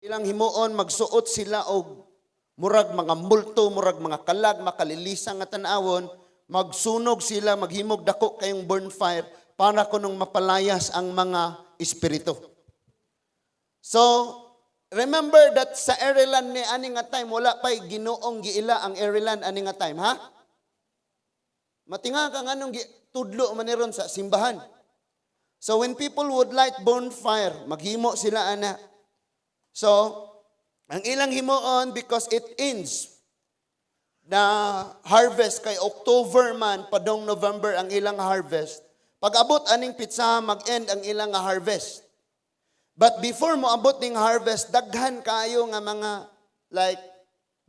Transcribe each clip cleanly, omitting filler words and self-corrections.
Ilang himuon, magsuot sila og murag mga multo, murag mga kalag, makalilisa nga tan-awon, magsunog sila, maghimog dako kayong bonfire para kunong mapalayas ang mga espiritu. So, remember that sa Ireland ni ani nga time, wala pa'y Ginoong giila ang Ireland ani nga time, ha? Matinga ka nganong tudlo man ni ron sa simbahan. So when people would light bonfire, maghimo sila ana. So, ang ilang himuon, because it ends na harvest kay October man padong November ang ilang harvest. Pag abot aning petsa, mag-end ang ilang nga harvest. But before mo abot ning harvest, daghan kayo nga mga like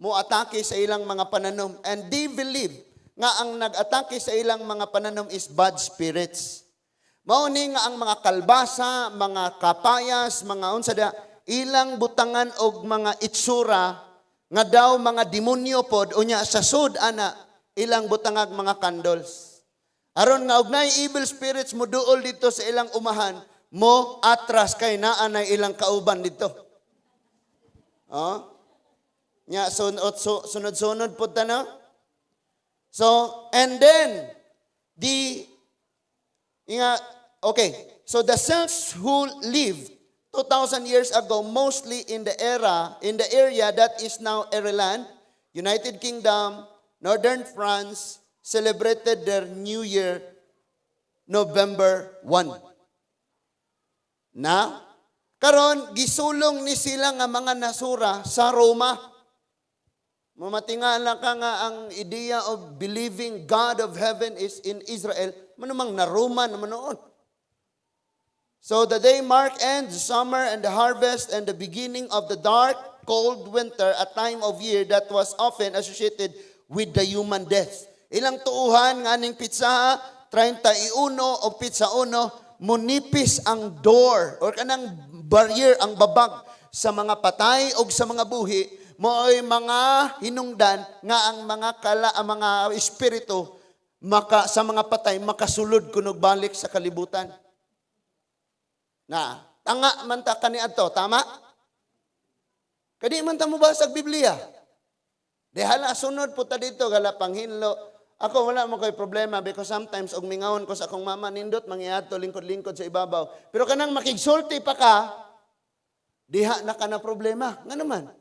mo atake sa ilang mga pananom, and they believe nga ang nag-atake sa ilang mga pananom is bad spirits. Mao ni nga ang mga kalbasa, mga kapayas, mga unsa da, ilang butangan og mga itsura nga daw mga demonyo pod, unya sa sud ana ilang butangag mga candles. Aron nga og naay evil spirits mo duol dito sa ilang umahan, mo atras kay naa nay ilang kauban dito. Oh? Nya sunod sunod-sunod pud ta, no? So, and then the nga okay, so the Celts who lived 2000 years ago, mostly in the area that is now Ireland, United Kingdom, Northern France, celebrated their New Year November 1. Na karon gisulong ni sila nga mga nasura sa Roma. Mamatingala ka nga ang idea of believing God of heaven is in Israel, manumang na Roma naman noon. So the day mark ends summer and the harvest and the beginning of the dark, cold winter, a time of year that was often associated with the human death. Ilang tuuhan nga aning petsa 31 o petsa 1, munipis ang door or kanang barrier, ang babag sa mga patay o sa mga buhi, mo'y mga hinungdan nga ang mga kala, ang mga espiritu maka sa mga patay makasulod kunog balik sa kalibutan. Na, tanga man ta kaniadto, tama? Kadi man ta mo basag Biblia. Di hala sunod po ta dito gala panghinlo. Ako, wala mo koy problema because sometimes og mingawon ko sa akong mama, nindot mangiadto lingkod-lingkod sa ibabaw. Pero kanang makigsulti pa ka, diha na ka na problema. Nga naman.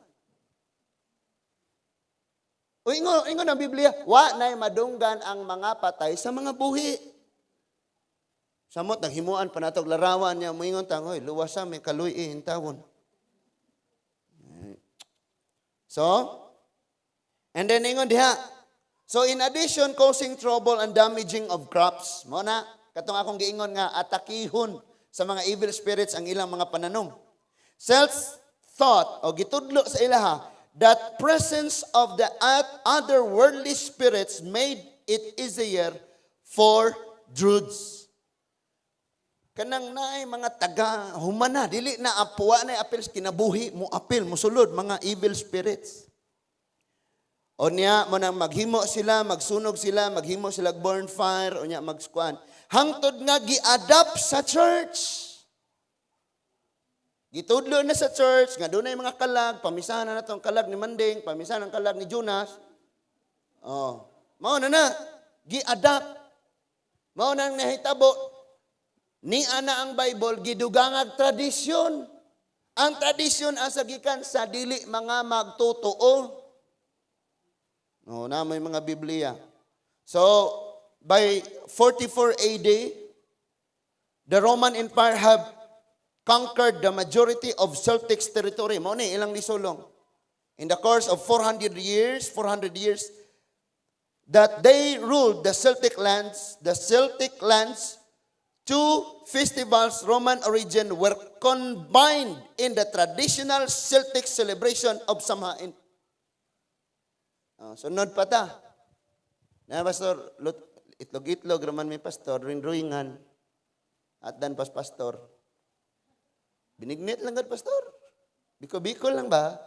O ingon, ingon ang Biblia, wa na'y madunggan ang mga patay sa mga buhi. Samot, naghimuan pa natog larawan niya, muingon tang, "Hoy, luwasa, may kaluy tawon." So, and then ingon diha, so in addition causing trouble and damaging of crops, mo na, katong akong giingon nga atakihon sa mga evil spirits ang ilang mga pananom. Celts thought, o gitudlo sa ilaha, that presence of the other worldly spirits made it easier for druids. Kanang naay mga taga humana, dili na apuwa na apil sa kinabuhi, mo apil, mosulod mga evil spirits. O niya, mo nang maghimo sila, magsunog sila, maghimo sila bonfire, o niya magskuan. Hangtod nga gi-adapt sa church. Gitudlo na sa church, nga dunay mga kalag, pamisahan na natong kalag ni Manding, pamisahan ang kalag ni Jonas. Oh, mao na na, gi-adapt. Mao nang nahitabo, ni ana ang Bible gidugangag tradisyon. Ang tradisyon asa gikan? Sa dili mga magtotoo. No, na may mga Biblia. So, by 44 AD, the Roman Empire have conquered the majority of Celtic territory. Mao ni ilang nisulong. In the course of 400 years, 400 years that they ruled the Celtic lands, two festivals Roman origin were combined in the traditional Celtic celebration of Samhain. Oh, sunod pa ta. Na pastor, itlog-itlog raman mi, pastor, ring-ruingan. At dan pas pastor. Binignit lang gad, pastor. Biko-biko lang ba?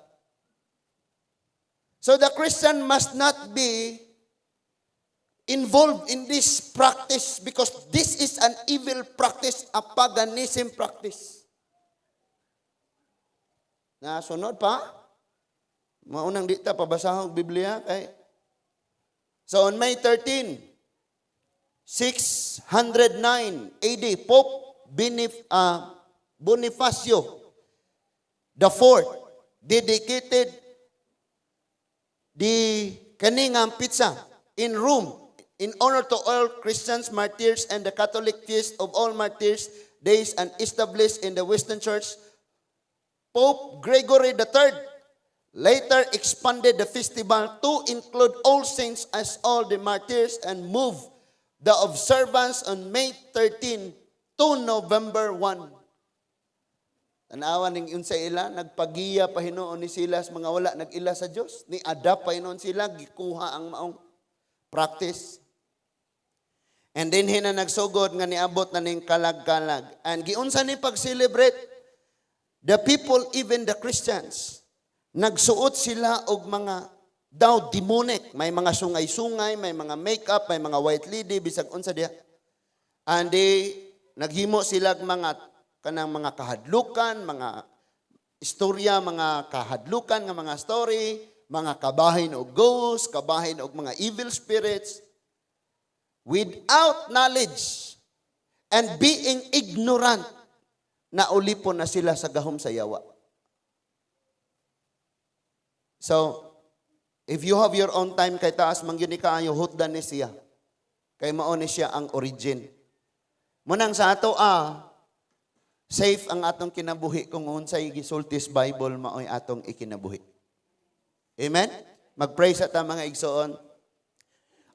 So the Christian must not be involved in this practice because this is an evil practice, a paganism practice. Na sunod pa? Maunang di ta pabasahog Biblia kay. So on May 13, 609 AD, Pope Bonifacio the Fourth dedicated the kani nga petsa in Rome in honor to all Christians martyrs and the Catholic Feast of All Martyrs Days and established in the Western Church. Pope Gregory III later expanded the festival to include all saints as all the martyrs and moved the observance on May 13 to November 1. Tanawa ning unsa ila, nagpagiya pa hinuon ni sila sa mga wala nag-ila sa Dios. Ni adapt pa hinuon sila, gikuha ang maong practice. And then hina nagsugod nga niabot na ning kalag-kalag. And giunsa ni pag-celebrate, the people, even the Christians, nagsuot sila og mga daw demonic. May mga sungay-sungay, may mga makeup, may mga white lady, bisag unsa diha. And they, naghimo sila og mga kanang mga kahadlukan, mga istorya, mga kahadlukan nga mga story, mga kabahin og ghost, kabahin og mga evil spirits, without knowledge and being ignorant, na ulipon na sila sa gahom sa yawa. So, if you have your own time, kay taas man gyud ni kaayo hutdan ni siya. Kay mao ni siya ang origin. Munang sa ato safe ang atong kinabuhi kung unsay gisulti sa Bible, maoy atong ikinabuhi. Amen? Mag-pray sa ta, mga igsoon.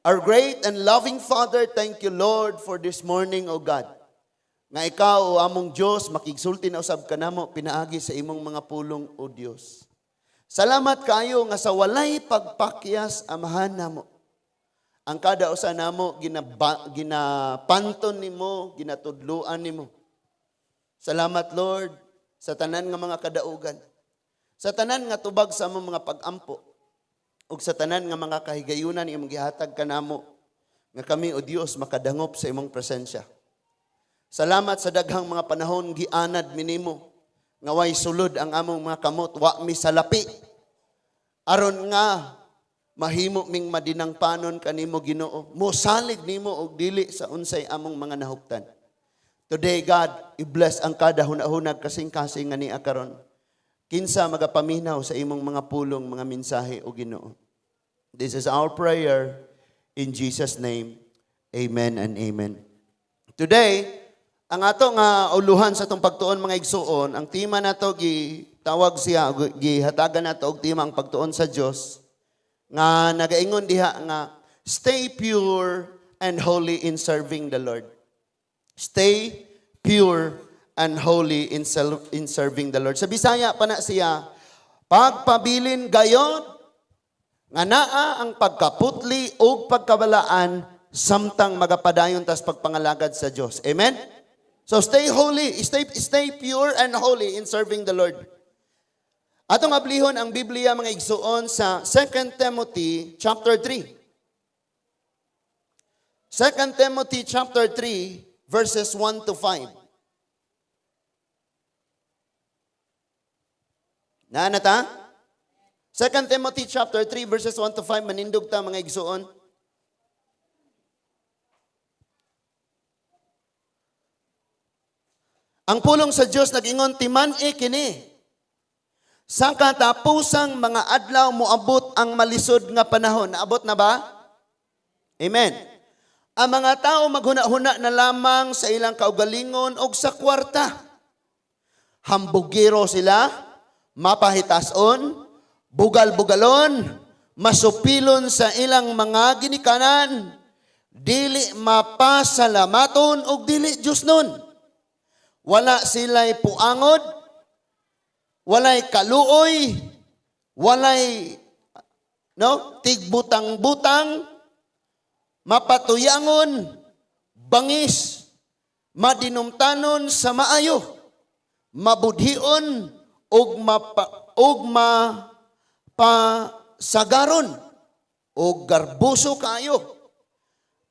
Our great and loving Father, thank you, Lord, for this morning, O God. Nga ikaw, O among Diyos, makigsulti na usab kanamo pinaagi sa imong mga pulong, O Dios. Salamat kayo nga sa walay pagpakyas, Amahan namo. Ang kada usa namo ginapanton nimo, ginatudluan nimo. Salamat, Lord, sa tanan nga mga kadaugan. Sa tanan nga tubag sa among mga pag-ampo ug sa tanan nga mga kahigayunan imong gihatag kanamo nga kami, O Dios, makadangop sa imong presensya. Salamat sa daghang mga panahon gianad minimo nga way sulod ang among mga kamot, wa mi salapi. Aron nga mahimo ming madinangpanon kanimo, Ginoo. Mosalig nimo og dili sa unsay among mga nahuptan. Today, God, i-bless ang kada hunahunag, kasing-kasing nga niya karon. Kinsa magapaminaw sa imong mga pulong, mga mensahe, o Ginoo. This is our prayer in Jesus' name. Amen and amen. Today, ang ato nga uluhan sa atong pagtuon, mga igsuon, ang tema nato gitawag siya, gihatagan nato og tema ang pagtuon sa Dios nga nagaingon diha nga "Stay pure and holy in serving the Lord." Stay pure and holy in serving the Lord. Sa Bisaya pa na siya, pagpabilin gayod nga naa ang pagkaputli ug pagkabalaan samtang magapadayon tas pagpangalagad sa Dios. Amen? So stay holy, stay pure and holy in serving the Lord. Atong ablihon ang Biblia, mga igsuon, sa 2 Timothy chapter 3. 2 Timothy chapter 3 verses 1 to 5. Naa na ta? 2 Timothy chapter 3 verses 1 to 5, manindog ta, mga igsuon. Ang pulong sa Dios nag-ingon, "Timan-i kini. Sa katapusang mga adlaw moabot ang malisod nga panahon." Naabot na ba? Amen. "Ang mga tao maghuna-huna na lamang sa ilang kaugalingon og sa kwarta. Hambugiro sila, mapahitason, bugal-bugalon, masupilon sa ilang mga ginikanan, dili mapasalamaton og dili Diyosnon. Wala sila'y puangod, walay kaluoy, walay no, tigbutang-butang, mapatuyangon, bangis, madinumtanon sa maayo, mabudhion ug mapasagaron ug garbuso kaayo.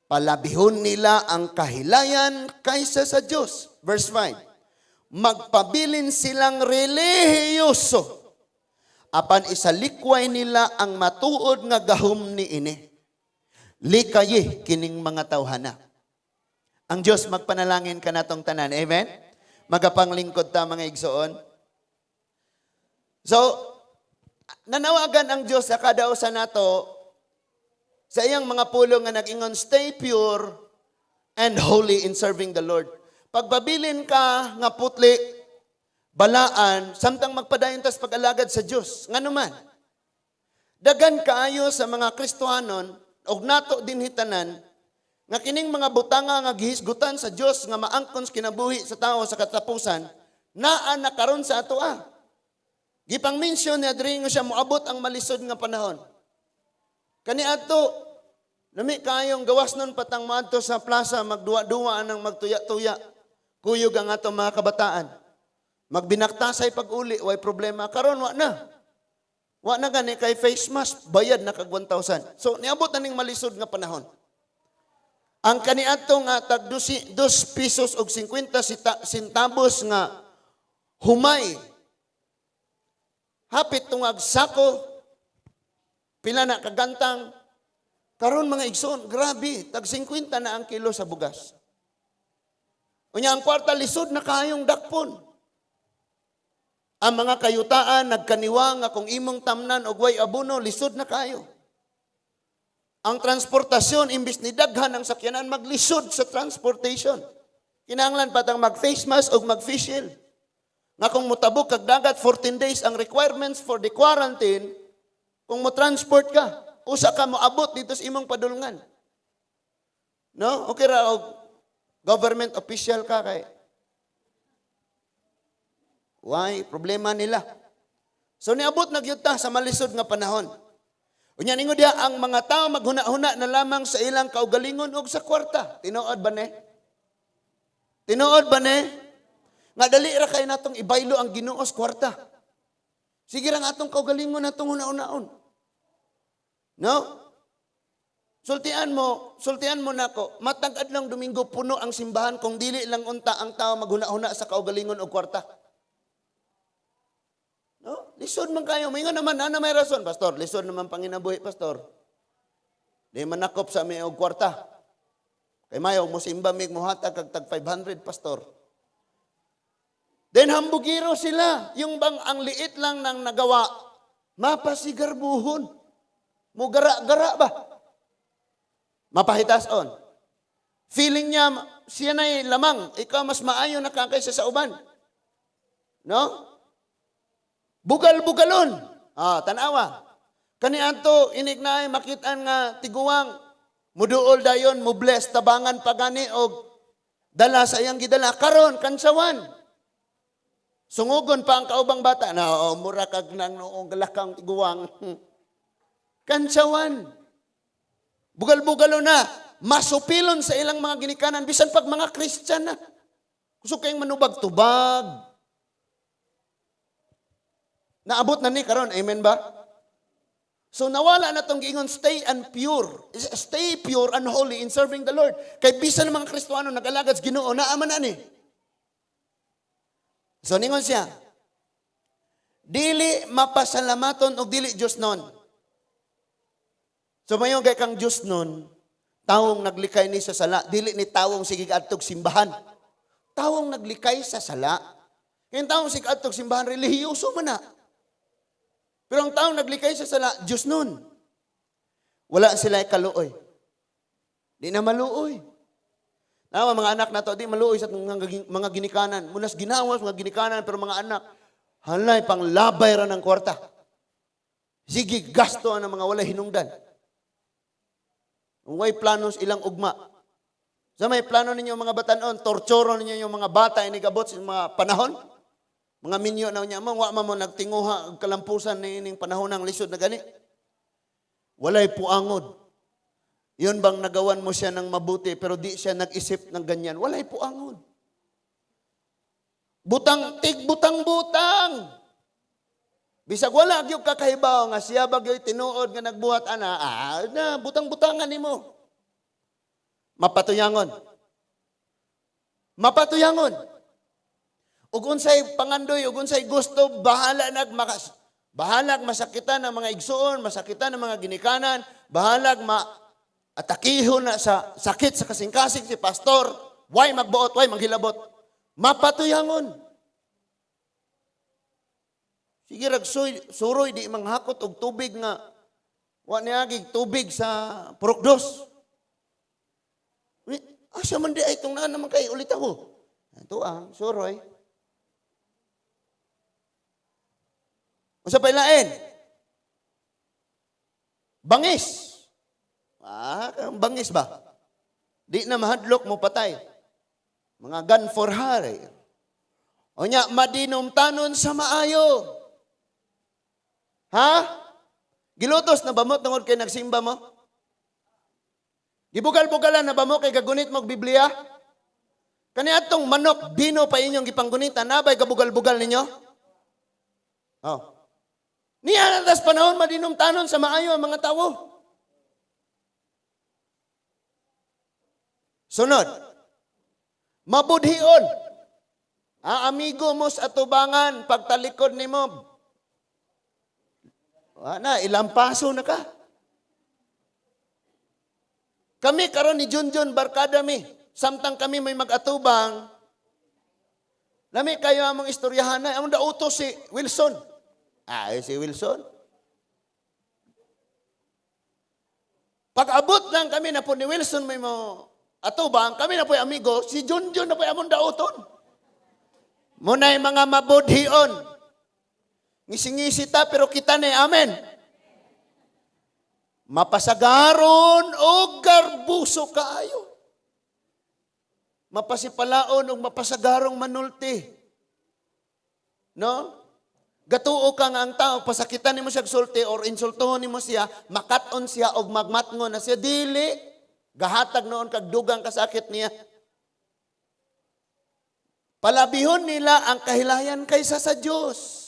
Palabihon nila ang kahilayan kaysa sa Dios." Verse 5. "Magpabilin silang relihiyoso." Apan isalikway nila ang matuod nga gahom niini. Likayi kining mga tawhana. Ang Dios magpanalangin kanatong tanan. Amen? Magapanglingkod ta, mga igsoon. So, nanawagan ang Dios sa kada usa nato sa iyang mga pulong nga nag-ingon, "Stay pure and holy in serving the Lord." Pagpabilin ka nga putli, balaan, samtang magpadayon tas pag-alagad sa Dios. Ngano man? Daghan kaayo sa mga Kristohanon og nato din hitanan nga kining mga butanga nga gihisgutan sa Dios nga maangkon sa kinabuhi sa tao sa katapusan, naa na karon sa atoa. Gipang mention niya diri nga siya moabot ang malisod nga panahon. Kaniadto, lami kayong gawas nun patang moadto sa plaza, magduwa-duwa anang magtuya-tuya. Kuyog ang ato mga kabataan. Magbinaktasay pag uli, way problema. Karon wa na. Wa na gani kay face mask, bayad na kag 1,000. So niabot na ning malisod nga panahon. Ang kaniadto nga tag 2 pesos og 50 centavos nga humay, hapit tungag sako, pila na kagantang. Karon, mga igsoon, grabe, tag 50 na ang kilo sa bugas. Unya ang kwarta lisod na kayong dakpon. Ang mga kayutaan nagkaniwa nga kung imong tamnan og way abono, lisod na kayo. Ang transportasyon, imbis ni daghan ang sakyanan, maglisod sa transportation. Kinahanglan patang mag-face mask o mag-face shield. Nga kung mutabok kag dagat, 14 days ang requirements for the quarantine, kung mo transport ka, usa ka moabot dito sa imong padulngan. No? Okay ra og government official ka kay why? Problema nila. So niabot na gyud ta sa malisod nga panahon. Unya ningon diha, ang mga tao maghuna-huna na lamang sa ilang kaugalingon ug sa kwarta. Tinuod ba ne? Tinuod ba ne? Nga dali ra kay natong ibaylo ang Ginoo sa kwarta. Sige ra nga atong kaugalingon natong huna-hunaon. No? Sultian mo nako, matag adlong Domingo puno ang simbahan kung dili lang unta ang tao maghuna-huna sa kaugalingon og kwarta. No? Lisod man kayo. Mingon naman, ana may rason, "Pastor, lisod naman panginabuhi, Pastor. Di man nakop sa may og kwarta. Kay mayo mo simba mig mohatag kag tag 500, Pastor." Then hambugiro sila. Yung bang ang liit lang ng nagawa, mapasigarbuhon. Mugara-gara ba? Mapahitason. Feeling niya, siya na'y lamang. Ikaw mas maayo na ka kaysa sa uban. No? Bugal-bugalon. Ah, tanawa. Kani ato inig na makitaan nga tiguang muduol dayon, mo bless, tabangan pa gani og dala sa iyang gidala karon kansawan. Sungugon pa ang kaubang bata na, "Oh, mura kag nang noong galakang tiguang." Kantsawan. Bugal-bugalo na. Masupilon sa ilang mga ginikanan bisan pag mga Christian na. Kusog kayong manubag tubag. Naabot na ni karon, amen ba? So nawala na tong giingon, stay and pure. Stay pure and holy in serving the Lord. Kay bisan ng mga Kristohano nag-alagad sa Ginoo, naa man ani. So ningon siya, dili mapasalamaton og dili Diyos nun. So mayo kay kang Diyos nun, tawong naglikay ni sa sala, dili ni tawong sige adtog simbahan. Tawong naglikay sa sala. Kaya ang tawong sige adtog simbahan, relihiyoso man na. Pero ang taong naglikay sa sala, Diyos nun. Wala sila kaluoy. Di na maluoy. Nawa mga anak na to, di maluoy sa mga ginikanan. Munas ginawas mga ginikanan, pero mga anak, halay, pang labay ra ng kwarta. Sige, gasto ang mga walay hinungdan. Way planos ilang ugma. Sa may plano ninyo mga batanon, tortsuro ninyo yung mga bata inigabot sa mga panahon. Mga minyo na niya mo, wa man mo nagtinguha og kalampusan ni ining panahon ng lisod na gani. Walay puangod. Yun bang nagawan mo siya ng mabuti pero di siya nag-isip ng ganyan? Walay puangod. Butang, tig butang butang. Bisag wala gyud kakahibaw nga siya ba gyud tinuod nga nagbuhat ana, na butang-butangan nimo. Mapatuyangon. Mapatuyangon. Ug unsay pangandoy, ug unsay gusto, bahala nag makas. Bahalag masakitan ang mga igsuon, masakitan ang mga ginikanan, bahalag ma atakihon na sa sakit sa kasing-kasing si pastor, way magbuot, way maghilabot. Mapatuyangon. Sige rag suroy di manghakot og tubig nga wa niagig tubig sa Purok 2. Uy, asa man di ay itong naan naman kay ulit ako. Ito ang suroy. Unsa pa ilain? Bangis. Ah, bangis ba? Di na mahadlok mo patay. Mga gun for hire. O nya, madinumtanon sa maayo. Ha? Gilutos na ba mo tungod kay nagsimba mo? Gibugal-bugalan na ba mo kay gagunit mo og Biblia? Kani atong manok, bino pa inyong gipanggunitan, nabay gabugal-bugal ninyo? Oh. Niya na tas panahon madinumtanon sa maayo ang mga tawo. Sunod. Mabudhion. Ang amigo mo sa atubangan, pagtalikod nimo. Wala na, ilang paso na ka. Kami karon ni Junjun, barkada mi. Samtang kami may mag-atubang, lami kayo among istoryahan na, among dauto si Wilson. Ay, si Wilson. Pag-abot lang kami na po ni Wilson may mo atubang, kami na po'y amigo, si Junjun na po'y among dauton. Muna'y mga mabudhion. Ngisingisi ta, pero kita na, amen. Mapasagaron o garbuso kaayo. Mapasipalaon o mapasagarong manulti. No? Gatuo ka nga ang tao, pasakitan nimo siya sulti or insultuhon nimo siya, makat-on siya og magmatngon na siya, dili. Gahatag noon kag dugang kasakit niya. Palabihon nila ang kahilayan kaysa sa Dios.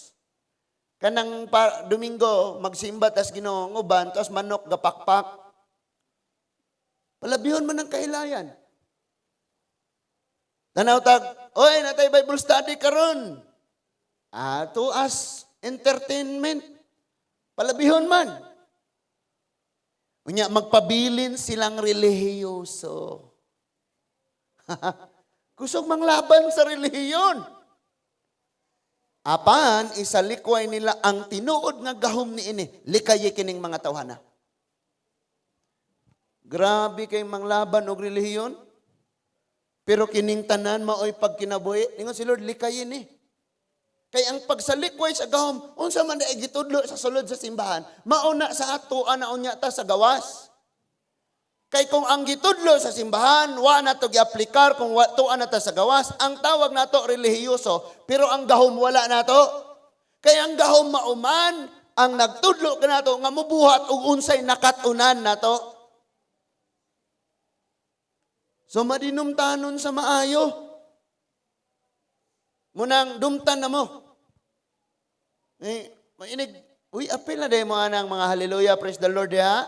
Kanang pa, Domingo, magsimba tas Ginoo uban, tas manok gapakpak. Palabihon man ang kahilayan. Tanaw tag, oy, natay Bible study karon. Ah, to us entertainment. Palabihon man. Unya, magpabilin silang relihiyoso. Kusog manglaban sa relihiyon. Apan, isalikway nila ang tinuod nga gahom ni ini. Likayi kining mga tawhana. Grabe kay manglaban og relihiyon. Pero kining tanan maoy pagkinabuhi. Ningon si Lord, likayin ni. Kay ang pagsalikway sa gahom, unsa man na gitudlo sa sulod sa simbahan, mauna sa ato ana unya ta sa gawas. Kay kung ang gitudlo sa simbahan, wa na to giaplikar kung wa tuan na ta sa gawas, ang tawag nato relihiyoso, pero ang gahom wala nato. Kay ang gahom mauman ang nagtudlo kanato nga mubuhat og unsay nakat-unan nato. So madinumtanon sa maayo. Munang dumtan na mo. Eh, mainig, uy, apil na day mo anang mga hallelujah, praise the Lord, ha?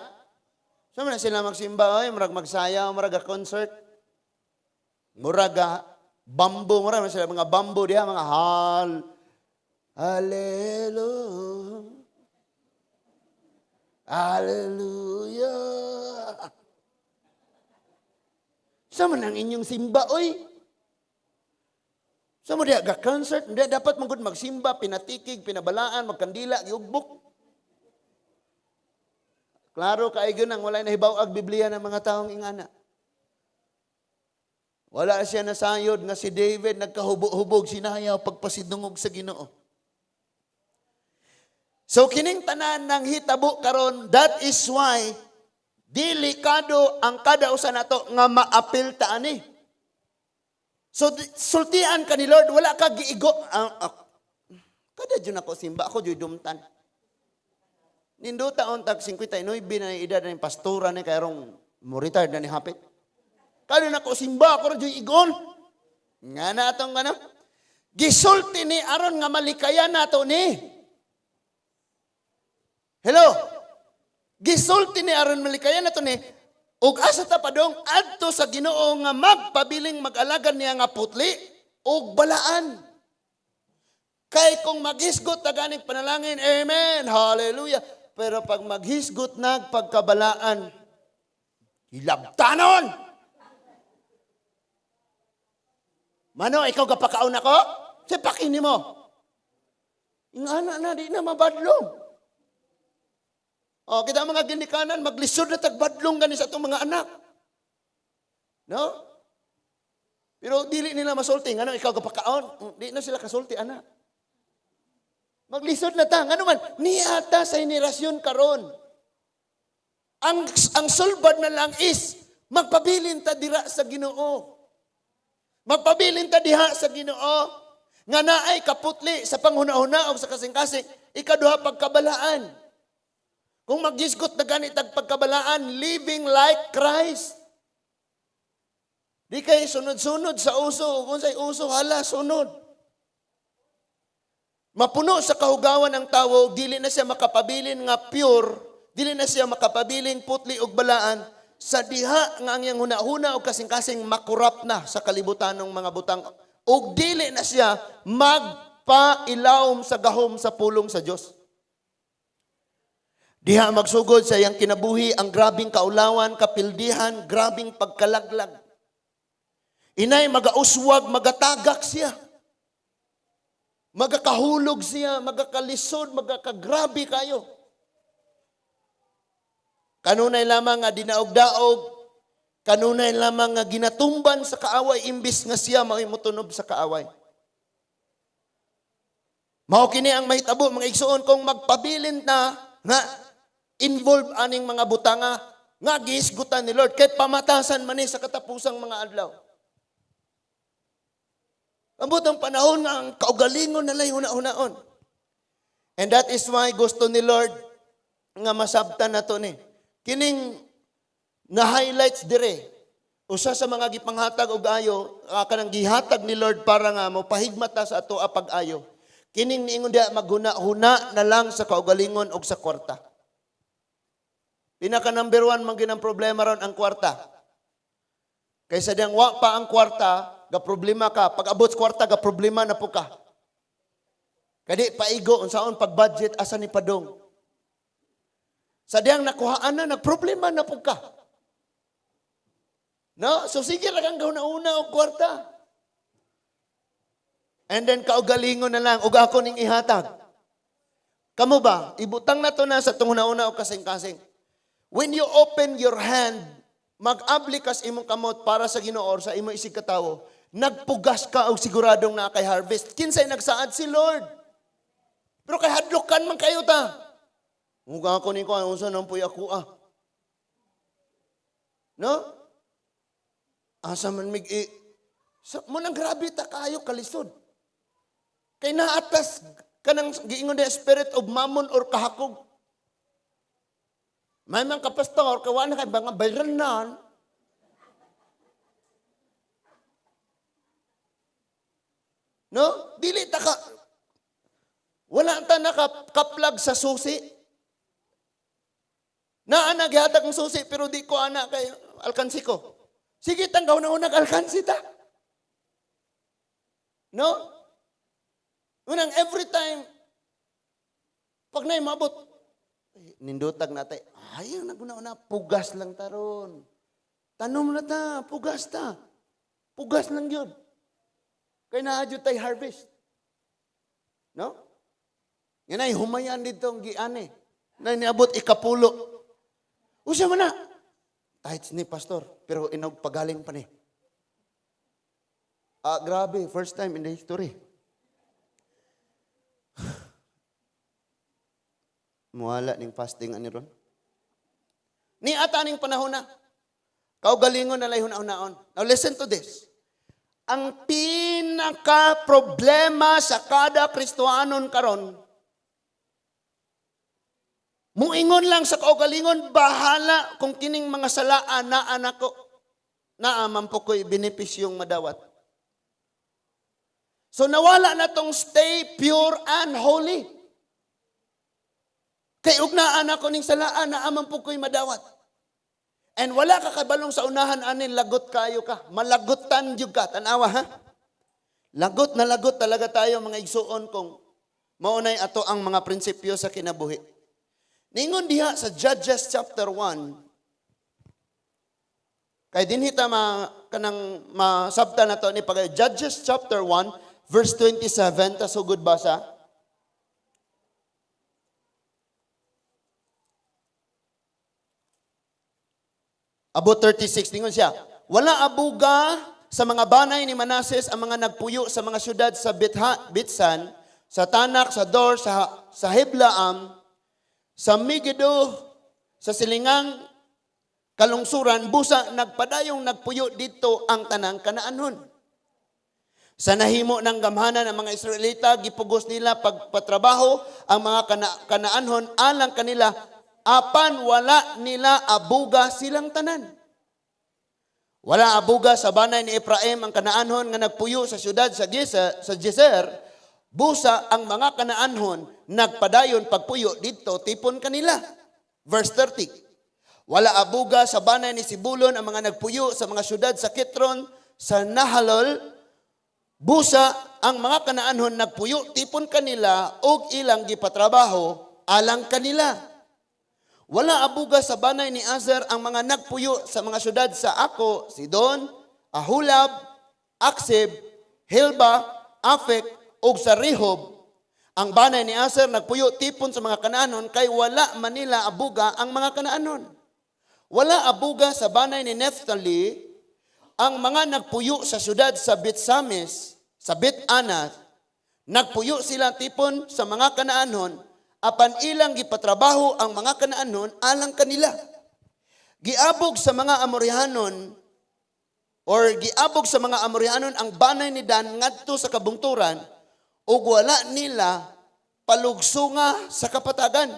So man sila magsimba, oy, murag magsayaw, murag concert. Murag bambo, murag man sila mga bambo diha, mga hallelujah. Hallelujah. Sa man ang inyong simba, oy? Sa mo diha ga concert, diha dapat manggod magsimba, pinatikig, pinabalaan, magkandila, giugbok. Klaro kay gyud ang walay nahibaw ag Biblia ng mga taong ingana. Wala siya nasayod nga si David nagkahubo-hubog sinayaw pagpasidungog sa Ginoo. So kining tanan nang hitabo karon, that is why delikado ang kada usa nato nga maapil ta ani. So sultian ka ni Lord, wala ka giigo. Kada jud ako simba, ako jud dumtan. Ninduta on tag 59 na edad na yung pastora ni kayrong mo retired na ni hapit. Kada na ko simba, ako ra jud igon. Nga na atong ano? Gisulti ni aron nga malikayan nato ni. Hello? Gisulti ni aron malikayan nato ni. Ug asa ta padong adto sa Ginoo nga magpabiling mag-alagad niya nga putli ug balaan. Kay kung maghisgot ta ganing panalangin, amen, hallelujah. Pero pag maghisgot nag pagkabalaan, hilabtanon! Mano, ikaw gapakaon ako? Sipakin nimo. Ingana na, di na mabadlong. O, kita mga ginikanan, maglisod na tagbadlong gani sa atong mga anak. No? Pero dili nila masulti. Ngano ikaw gapakaon? Di na sila kasulti, anak. Maglisod na ta. Ngano man, niata sa henerasyon karon. Ang sulbad na lang is, magpabilin ta dira sa Ginoo. Magpabilin ta diha sa Ginoo. Nga naay kaputli sa panghuna-huna o sa kasing-kasing, ikaduha pagkabalaan. Kung magisgot na ganit ang pagkabalaan, living like Christ. Di kay sunod-sunod sa uso. Kung sa'y uso, hala, sunod. Mapuno sa kahugawan ang tawo, dili na siya makapabilin nga pure, dili na siya makapabilin putli og balaan, sa diha nga ang iyang huna-huna og kasing-kasing makurap na sa kalibutan ng mga butang, og dili na siya magpailawom sa gahom sa pulong sa Dios. Diha magsugod sa iyang kinabuhi ang grabing kaulawan, kapildihan, grabing pagkalaglag. Inay magauswag, magatagak siya. Magakahulog siya, magakalisod, magakagrabe kayo. Kanunay lamang nga dinaog-daog, kanunay lamang nga ginatumban sa kaaway, imbis nga siya mao'y motunob sa kaaway. Mao kini ang mahitabo, mga igsuon, kung magpabilin na nga involve aning mga butanga nga gihisgutan ni Lord kay pamatasan man ni sa katapusang mga adlaw. Ambot ang panahon nga ang kaugalingon na lay huna-hunaon. And that is why gusto ni Lord nga masabtan nato ni. Kining na highlights dire, usa sa mga gipanghatag og ayo, kanang gihatag ni Lord para nga mo pahigmata sa ato pag-ayo. Kining niingon diha, maghuna-huna na lang sa kaugalingon og sa kwarta. Pinaka number one man ginang problema ron ang kwarta. Kaysa diyang wa pa ang kwarta, ga problema ka. Pag abot sa kwarta, ga problema na po ka. Kadi paigo unsaon pag-budget, asa ni padong. Sa diyang nakuhaan na, nagproblema na po ka. No? So sige ra kang gahuna-una og kwarta. And then kaugalingon na lang, ug ako ning ihatag. Kamo ba, ibutang na to na sa tong una-una og kasing-kasing. When you open your hand, mag-abli kas imong kamot para sa Ginoo or sa imong isig katawo, nagpugas ka og siguradong naa kay harvest. Kinsay nagsaad? Si Lord. Pero kay hadlokan man kayo ta. Muga ako ni ko, unsa nang puy ako ah. No? Asa man mig i sa, mo nang grabe ta kayo kalisod. Kay naatas kanang giingon the spirit of mammon or kahakog. May mga kapastor, kawa na kay mga bayranan. No? Dili ta ka. Wala ta nakakaplag sa susi. Naa naghatag ang susi pero di ko ana kay alkansi ko. Sige tanggaw na unag alkansi ta. No? Unang every time pag nay mabot, nindutag na tay, ayaw na guna-una, pugas lang taron. Tanom na ta, pugas ta. Pugas lang yun. Kay naa jud tay harvest. No? Nga nay humayan dito ang giani. Na niabot ikapulo. Usa man na. Kahit ni pastor, pero inog pagaling pa ni. Grabe, first time in the history. Muwala ning fasting ani ron. Ni ata ning panahon na. Kaugalingon na lay huna-hunaon. Now listen to this. Ang pinaka problema sa kada Kristohanon karon, muingon lang sa kaugalingon, bahala kung kining mga salaan na anak ko, naa man po ko'y benepisyong madawat. So nawala na tong stay pure and holy. Kay ugnaan ako ning salaan, naa man po ko'y madawat. And wala ka kabalong sa unahan anin, lagot kayo ka. Malagutan jud ka. Tanawa ha? Lagot na lagot talaga tayo, mga igsuon, kung maunay ato ang mga prinsipyo sa kinabuhi. Ningon diha sa Judges chapter 1, kay dinhi ta ma, kanang masabta na to ni pag Judges chapter 1 verse 27 ta sugod basa. Abot 36, ningon siya, "Wala abuga sa mga banay ni Manases ang mga nagpuyo sa mga syudad sa Bitsan, sa Tanak, sa Dor, sa Hiblaam, sa Megiddo, sa silingang kalungsuran, busa nagpadayong nagpuyo dito ang tanang Kanaanhon. Sa nahimo ng gamhanan ng mga Israelita, gipugos nila pagpatrabaho ang mga Kanaanhon alang kanila, apan wala nila abuga silang tanan. Wala abuga sa banay ni Ephraim ang Kanaanhon nga nagpuyo sa syudad sa Gezer, busa ang mga Kanaanhon nagpadayon pagpuyo didto tipon kanila." Verse 30. "Wala abuga sa banay ni Sibulon ang mga nagpuyo sa mga syudad sa Kitron, sa Nahalol, busa ang mga Kanaanhon nagpuyo tipon kanila og ilang gipatrabaho alang kanila. Wala abuga sa banay ni Aser ang mga nagpuyo sa mga syudad sa Ako, Sidon, Ahulab, Aksib, Hilba, Afek, ug sa Rehob. Ang banay ni Aser nagpuyo tipon sa mga Kanaanhon kay wala manila abuga ang mga Kanaanhon. Wala abuga sa banay ni Neftali ang mga nagpuyo sa syudad sa Betsamis, sa Bet Anath. Nagpuyo sila tipon sa mga Kanaanhon, apan ilang gipatrabaho ang mga Kanaanhon alang kanila. Giabog sa mga Amorihanon or giabog sa mga Amorihanon ang banay ni Dan ngadto sa kabungturan ug wala nila palugsunga sa kapatagan.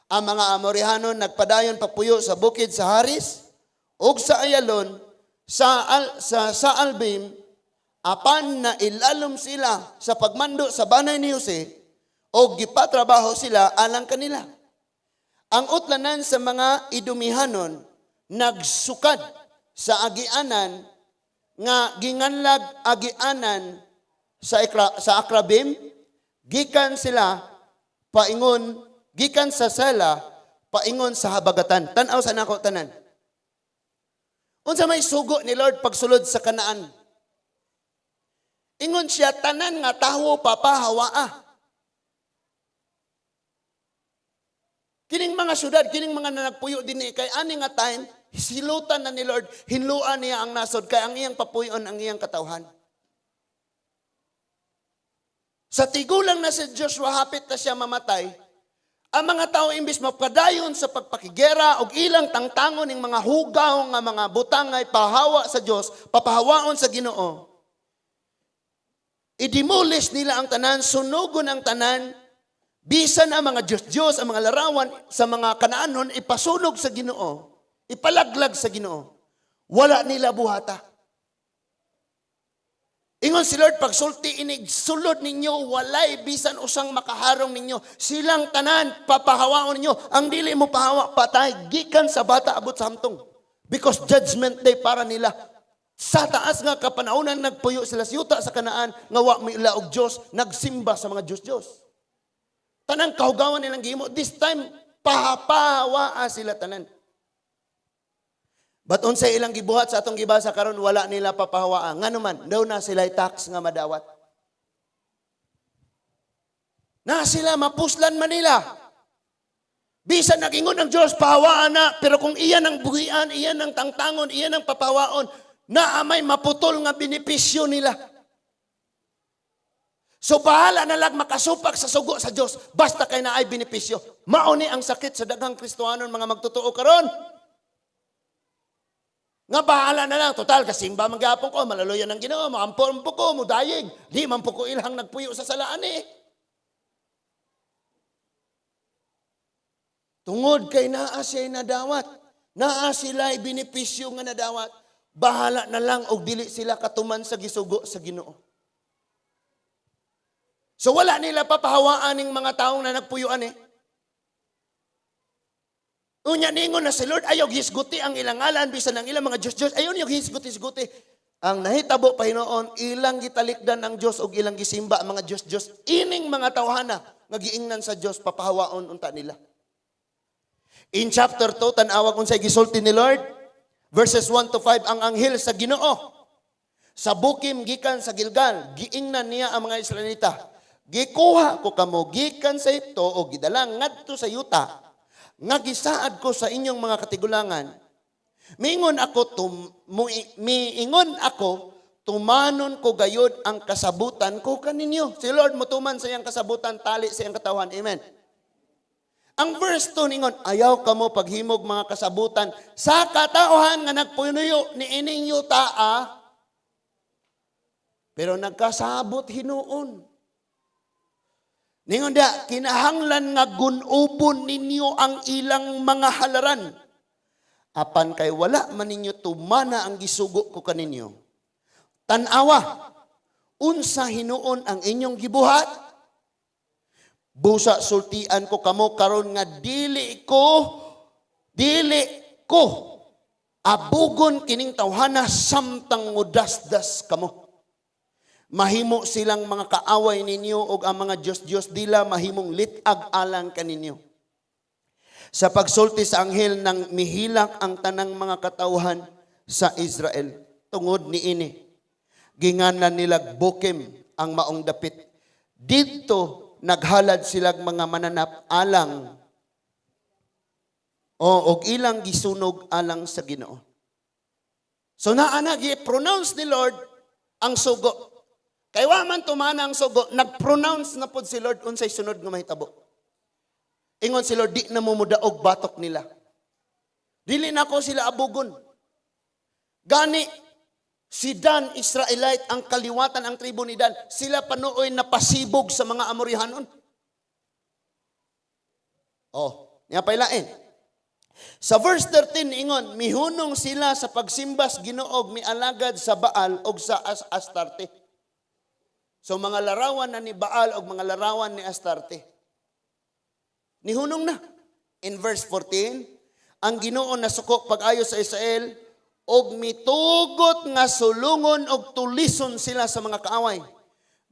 Ang mga Amorihanon nagpadayon pagpuyo sa bukid sa Haris ug sa Ayalon sa Saalbim, apan na ilalom sila sa pagmando sa banay ni Jose o gipatrabaho sila alang kanila. Ang utlanan sa mga Idumihanon nagsukad sa agianan nga ginganlag agianan sa Akrabim, gikan sila paingon, gikan sa Sela paingon sa habagatan." Tan-aw sa nako tanan. Unsa may sugo ni Lord pagsulod sa Kanaan? Ingon siya, tanan nga tawo papahawaa. Kining mga syudad, kining mga nagpuyo dinhi kay ani nga time, silutan na ni Lord, hinluan niya ang nasod kay ang iyang papuyon ang iyang katawhan. Sa tigulang na si Joshua, hapit na siya mamatay, ang mga tao imbis mapadayon sa pagpakigera og ilang tangtangon ning mga hugaw nga mga butang ay pahawa sa Dios, papahawaon sa Ginoo. I-demolish nila ang tanan, sunugon ang tanan, bisan ang mga Diyos-Diyos, ang mga larawan sa mga Kanaanhon, ipasunog sa Ginoo, ipalaglag sa Ginoo. Wala nila buhata. Ingon si Lord, pagsulti inig sulod ninyo, walay bisan usang makaharong ninyo. Silang tanan, papahawaon ninyo. Ang dili mo pahawa, patay, gikan sa bata abot sa hamtong. Because judgment day para nila. Sa taas nga kapanahonan nagpuyo sila sa yuta sa Kanaan, nga wa may ila og Dios, nagsimba sa mga Diyos-Diyos. Tanang kahugawan nilang gihimo, this time, pahapawaa sila tanan. But unsay ilang gibuhat sa atong gibasa karon, wala nila papahawaa. Ngano man, daw na sila tax nga madawat. Na sila mapuslan man nila. Bisan nag-ingon ang Diyos, pahawaan na, pero kung iyan ang buhian, iyan ang tangtangon, iyan ang papawaon, na amay maputol nga benepisyo nila. So bahala na lang makasupak sa sugo sa Diyos, basta kay naay benepisyo. Mao ni ang sakit sa daghang Kristohanon, mga magtotoo karon. Nga bahala na lang, total, kasimba man gyapon ko, malaluyan ng Ginoo, moampo ko, mudayig, di man po ko ilang nagpuyo sa salaan eh. Tungod kay naa siya'y nadawat, naa sila'y benepisyo nga nadawat, bahala na lang og dili sila katuman sa gisugo sa Ginoo. So wala nila papahawaan ning mga taong na nagpuyuan eh. Unya ningon na si Lord, ayaw hisguti ang ilang ngalan, bisan ang ilang mga Diyos-Diyos, ayaw niyo hisguti-hisguti. Ang nahitabo pa hinuon, ilang gitalikdan ang Dios ug ilang gisimba ang mga Dios-Dios. Ining mga tawhana nga giingnan sa Dios, papahawaon unta nila. In chapter 2, tan-awag unsay gisulti ni Lord. Verses 1 to 5, ang anghel sa Ginoo sa Bokim gikan sa Gilgal, giingnan niya ang mga Israelita. "Gikuha ko kamo gikan sa Ehipto o gidala ngadto sa yuta nga gisaad ko sa inyong mga katigulangan. Miingon ako, tumanon ko gayod ang kasabutan ko kaninyo." Si Lord motuman sa iyang kasabutan tali sa iyang katawhan. Amen. Ang verse 2 ningon, "Ayaw kamo paghimog mga kasabutan sa katawhan nga nagpunuyo ni ining yuta." Ah. Pero nagkasabot hinuon. Ningon da, "Kinahanglan nga gunubon ninyo ang ilang mga halaran. Apan kay wala man ninyo tumana ang gisugo ko kaninyo. Tanawa, unsa hinuon ang inyong gibuhat? Busa sultian ko kamo karon nga dili ko abugon kining tawhana samtang mudasdas kamo. Mahimo silang mga kaaway ninyo ug ang mga Diyos-Diyos dila mahimong lit-ag alang kaninyo." Sa pagsulti sa anghel nang mihilak ang tanang mga katawhan sa Israel tungod niini. Ginganan nila Bokim ang maong dapit. Didto naghalad silang mga mananap alang o og ilang gisunog alang sa Ginoo. So naa na gi-pronounce ni Lord ang sugo. Kay wa man tumana ang sugo, nag-pronounce na pod si Lord unsay sunod nga mahitabo. Ingon si Lord, "Di na mo mudaog batok nila. Dili na ko sila abugon." Gani, si Dan, Israelite, ang kaliwatan ang tribo ni Dan, sila panuoy napasibog sa mga Amorihanon. Oh, niya pailain. Sa verse 13 ingon, mihunong sila sa pagsimbas Ginoo, mialagad sa Baal og sa Astarte. So mga larawan na ni Baal og mga larawan ni Astarte. Nihunong na. In verse 14, ang Ginoo nasuko pag-ayo sa Israel og mitugot nga sulungon og tulison sila sa mga kaaway.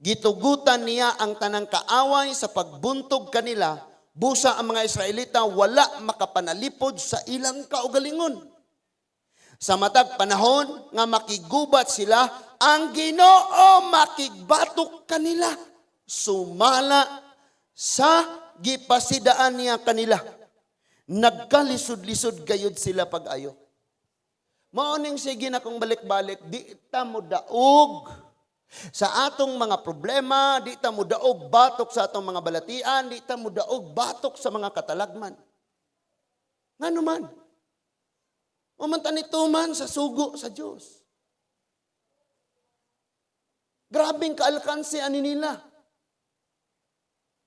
Gitugutan niya ang tanang kaaway sa pagbuntog kanila, busa ang mga Israelita wala makapanalipod sa ilang kaugalingon. Sa matag panahon nga makigubat sila, ang Ginoo makigbatok kanila. Sumala sa gipasidaan niya kanila. Nagkalisod-lisod gayud sila pag-ayo. Mao ning sige na kong balik-balik, di ta mo daog sa atong mga problema, di ta mo daog batok sa atong mga balatian, di ta mo daog batok sa mga katalagman. Ngano man? Wa man ta nituman sa sugo sa Dios. Grabing kaalkanse ani nila.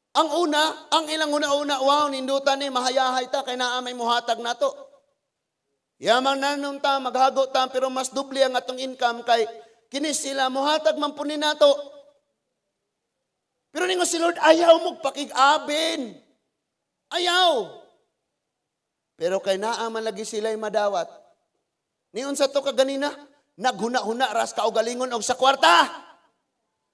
Ang una, ang ilang una-una, "Wow, nindutan ni, mahayahay ta, kay naa may muhatag nato. Yamang nanon ta, maghago ta, pero mas doble ang atong income kay kini sila, muhatag man po ni nato." Pero ningon si Lord, "Ayaw mo pakig-abin. Ayaw." Pero kay naa man lagi sila'y madawat. Niyon sa to kaganina, naghuna-huna ras kaugalingon og sa kwarta.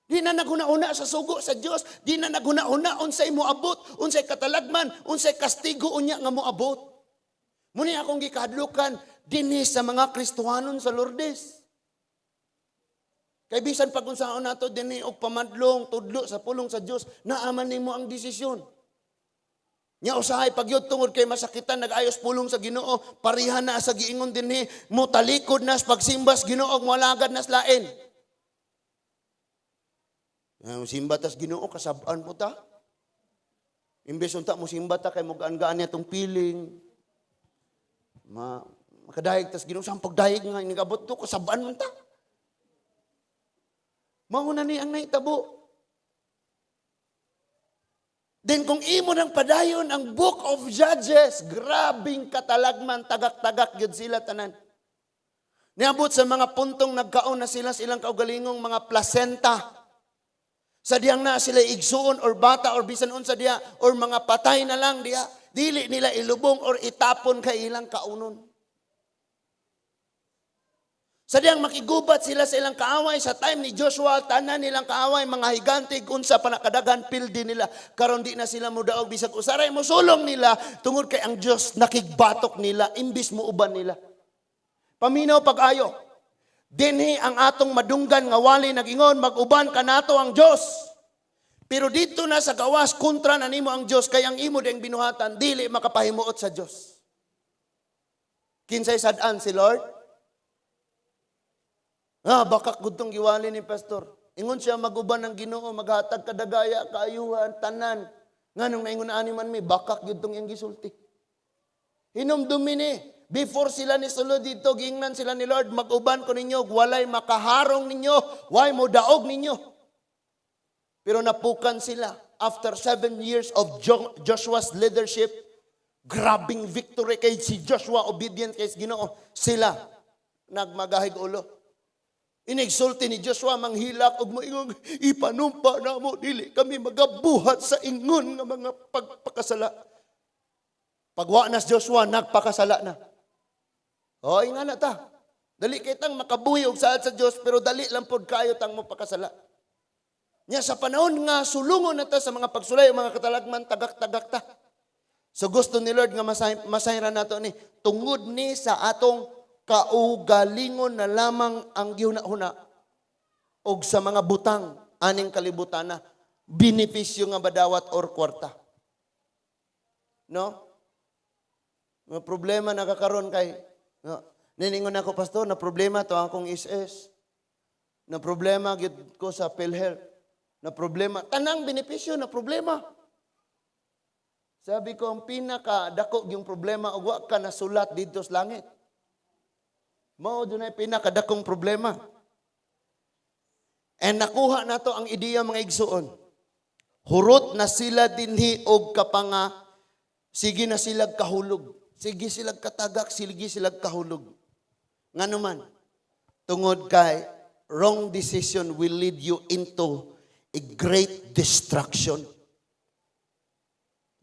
Di na naghuna-huna sa sugo sa Dios, di na naghuna-huna unsay moabot, unsay katalagman, unsay kastigo unya nga moabot. Muni akong gikahadlukan dinhi sa mga Kristohanon sa Lourdes. Kay bisan pag unsaon nato dinhi og pamadlong tudlo sa pulong sa Dios, naa man nimo ang desisyon. Nya usahay pagyud tungod kay masakitan nag-ayos pulong sa Ginoo, pareha na sa giingon dinhi, mo talikod na sa pagsimbas Ginoo, moalagad na sa lain. Ang simba tas Ginoo kasab-an po ta. Imbes unta mo simba ta kay mo gaan-gaan niya tong piling. Makadayeg tas Ginoo sa pagdayeg nga inigabot to kasab-an man ta. Mao na ni ang nahitabo. Then kung imo nang padayon ang Book of Judges, grabing katalagman, tagak-tagak gyud sila tanan. Niabot sa mga puntong nagkaon na sila sa ilang kaugalingong mga placenta. Sa diyang na sila igsuon or bata or bisan unsa diya or mga patay na lang diya. Dili nila ilubong or itapon kay ilang kaunon. Sa diyang makigubat sila sa ilang kaaway sa time ni Joshua, tanan nilang kaaway, mga higante, unsa pa nakadaghan, pildi nila. Karon di na sila modaog bisag usaray mo sulong nila tungod kay ang Dios nakigbatok nila imbis mo uban nila. Paminaw pag-ayo. Dinhi ang atong madunggan nga wali nag-ingon, "Mag-uban kanato ang Dios." Pero dito na sa gawas, kontra na nimo ang Dios kay ang imo ding binuhatan dili makapahimuot sa Dios. Kinsay sad-an si Lord? Ah, baka gudtong giwali ni pastor. Ingon siya mag-uban ng Ginoo, maghatag kadagaya, kaayuhan, tanan. Nganong naingon ani man mi, bakak gyud tong iyang gisulti. Hinumdumi ni, before sila ni sulod dito, giingnan sila ni Lord, "Mag-uban ko ninyo, walay makaharong ninyo, way mo daog ninyo." Pero napukan sila after 7 years of Joshua's leadership, grabing victory kay si Joshua, obedient kay Ginoo, sila nagmagahig ulo. Inigsulti ni Joshua, manghilak og moingong, "Ipanumpa namo, dili kami magabuhat sa ingon nga mga pagpakasala." Pagwa na si Joshua, nagpakasala na. O, nga na ta. Dali kitang makabuhi og saad sa Dios, pero dali lang pod kayo tang mopakasala. Nya sa panahon nga sulungon na ta sa mga pagsulay o mga katalagman, tagak-tagak ta. So gusto ni Lord nga masayran nato ni tungod ni sa atong kaugalingon na lamang ang gihuna-huna og sa mga butang aning kalibutan na benepisyo nga badawat or kwarta. No? Mga problema nakakaroon kay, no? Niningon ako, "Pastor, na problema to akong SS. Na problema gyud ko sa PhilHealth. Na problema, tanang benepisyo na problema." Sabi ko, ang pinaka dako yung problema og wa ka nasulat dito sa langit. Mao dunay pinakadakong problema. And nakuha nato ang ideya, mga igsuon. Hurot na sila dinhi og kapanga, sige na sila kahulog. Sige sila katagak, sige sila kahulog. Ngano man, tungod kay wrong decision will lead you into a great destruction.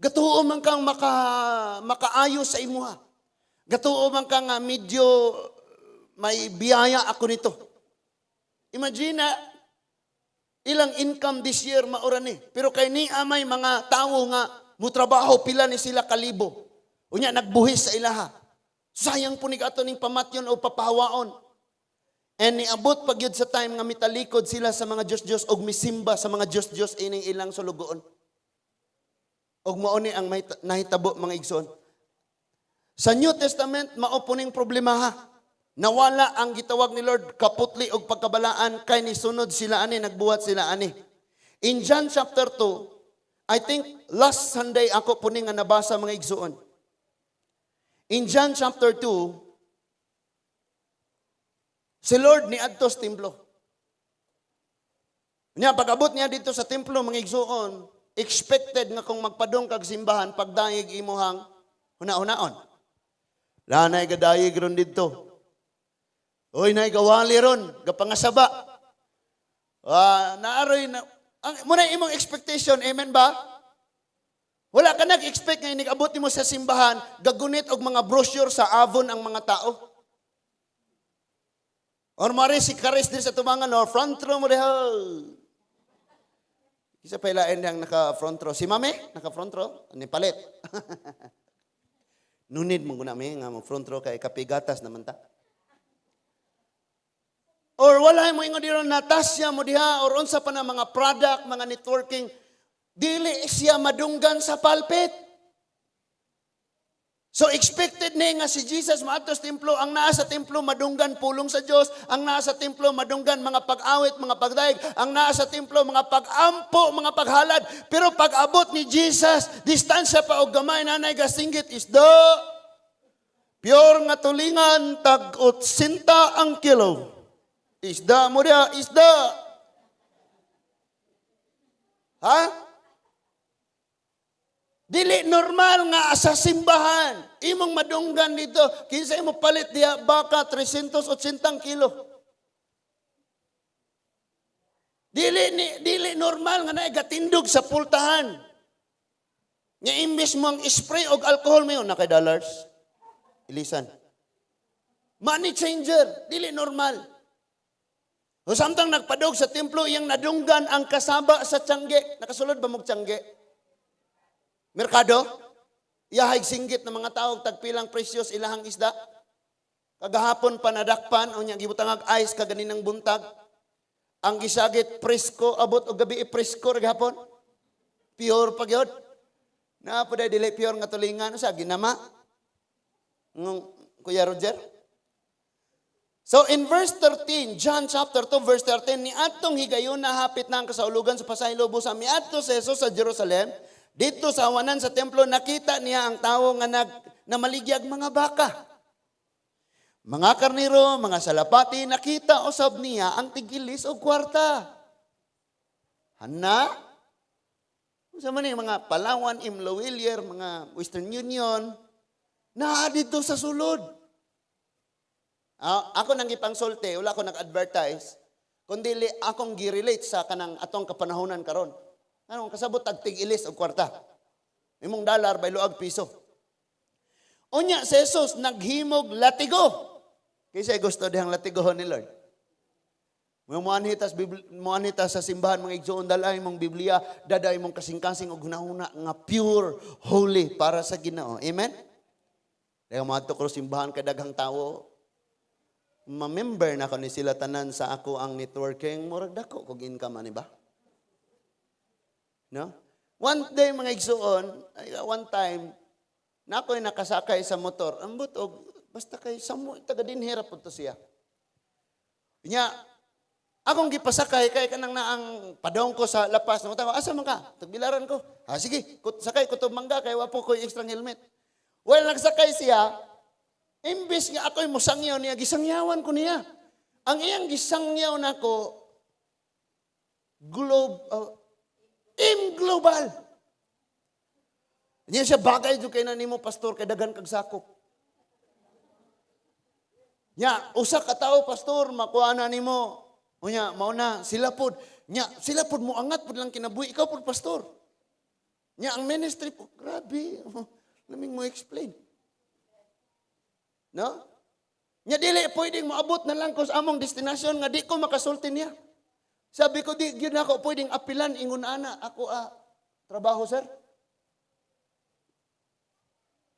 Gatuo man kang makaayo sa imuha. Gatuo man kang nga medyo may biyaya ako nito. Imagine na ilang income this year maura ni. Pero kay ni amay mga tawo nga mutrabaho, pila ni sila kalibo. Unya nagbuhis sa ilaha. Sayang po ni ato ning pamatyon o papahawaon. And niabot pag yun sa time nga mitalikod sila sa mga Diyos-Diyos og misimba sa mga Diyos-Diyos ining ilang sulugoon. Og mao ni ang may nahitabo, mga igsoon. Sa New Testament, mao po ning problema ha. Nawala ang gitawag ni Lord kaputli og pagkabalaan kay nisunod sila ani, nagbuhat sila ani. In John chapter 2, I think last Sunday ako po ni nga nabasa, mga igsoon. In John chapter 2, si Lord ni adto sa templo. Niya pag-abot niya dito sa templo, mga igsoon, expected nga kung magpadong kag simbahan, pagdayeg imuhang huna-hunaon. Lanay gadayeg ron dito. Uy, nay gawali ron, gapangasaba. Ah, naaroy na ang muna imong expectation, amen ba? Wala ka nag-expect nga inig-abot nimo sa simbahan, gagunit og mga brochure sa Avon ang mga tao. Or mari si Karis din sa tumangan, or front row mo diha. Isa pa ilain diyang naka front row. Si Mame, naka front row, ni palit. Nunid mo guna mi nga mo front row kay kapigatas naman ta. Or wala mo ingon diro Natasha mo diha or unsa pa na mga product, mga networking, dili siya madunggan sa pulpit. So expected ni nga si Jesus maadto sa templo, ang naa sa templo madunggan pulong sa Dios, ang naa sa templo madunggan mga pag-awit, mga pagdayeg, ang naa sa templo mga pag-ampo, mga paghalad. Pero pag-abot ni Jesus, distansya pa og gamay, nanay gasinggit, "Isda. Pure nga tulingan, tag 80 ang kilo. Isda mo diha, isda." Ha? Dili normal nga sa simbahan. Imong madunggan dito. Kinsa imo palit diha, baka 380 kilo. Dili normal nga naay gatindog sa pultahan. Nga imbes mo ang spray og alcohol mo na kay dollars. Ilisan. Money changer, dili normal. O samtang nagpadog sa templo, iyang nadunggan ang kasaba sa tiyangge. Nakasulod ba mog tiyangge? Merkado? Iyaha'y singgit ng mga tao, tagpilang presyos ilahang isda. Kagahapon pa nadakpan, o niya gibutangag ice kaganinang buntag. Ang gisagit presko, abot og gabi presko gahapon. Pure pa gyud. Na po dili pure nga tulingan sa ginama. Ngong Kuya Roger. So in verse 13, John chapter 2 verse 13, ni atong higayon na hapit na ang kasaulugan sa pasaylo busa, miadto si Jesus sa Jerusalem, dito sa awanan sa templo nakita niya ang tawo nga nag namaligyag mga baka, mga karniro, mga salapati, nakita usab niya ang tigilis og kwarta. Hana? Unsa man ni mga Palawan, M Lhuillier, mga Western Union, naa dito sa sulod. Ah, ako nang gipangsulti, wala ko nag-advertise, kundi akong gi-relate sa kanang atong kapanahonan karon. Anong kasabot tag tig-ilis og kwarta? Imong dollar bayloag piso. Unya si Jesus naghimog latigo. Kaysa gusto dihang latigohon ni Lord. Muanhi ta sa simbahan, mga igsoon, dalay mong Biblia, daday mong kasing-kasing og hunahuna nga pure, holy para sa Ginoo. Amen? Kaya moadto ko sa simbahan kay daghang tawo. Ma-member na ko ni sila tanan sa ako ang networking, murag dako kog income ani ba? No? One day, mga igsoon, ay, one time, na ako'y nakasakay sa motor. Ambot og basta kay samo taga dinhi ra pud to siya. Nya akong gipasakay kay kanang naang padong ko sa lapas nangutana ko, "Asa man ka?" "Tagbilaran ko." "Ha, sige, sakay ko to mangga kay wa po ko'y extra helmet." Well, nagsakay siya, imbis nga ako'y musangyaw niya, gisangyawan ko niya. Ang iyang gisangyaw nako, globe, AIM Global. Niya siya, "Bagay jud kay na nimo, pastor, kay daghan kag sakop. Nya, usa ka tawo, pastor, makuha na nimo. Unya, mao na, sila pod. Nya, sila pod moangat pod lang kinabuhi. Ikaw pod, pastor. Nya, ang ministry po, grabe." Laming mo explain. No? Nya dili pwedeng moabot na lang ko sa among destinasyon nga di ko makasulti niya. Sabi ko, "Di gyud ako pwedeng apilan ingon ana ako ah, trabaho, sir."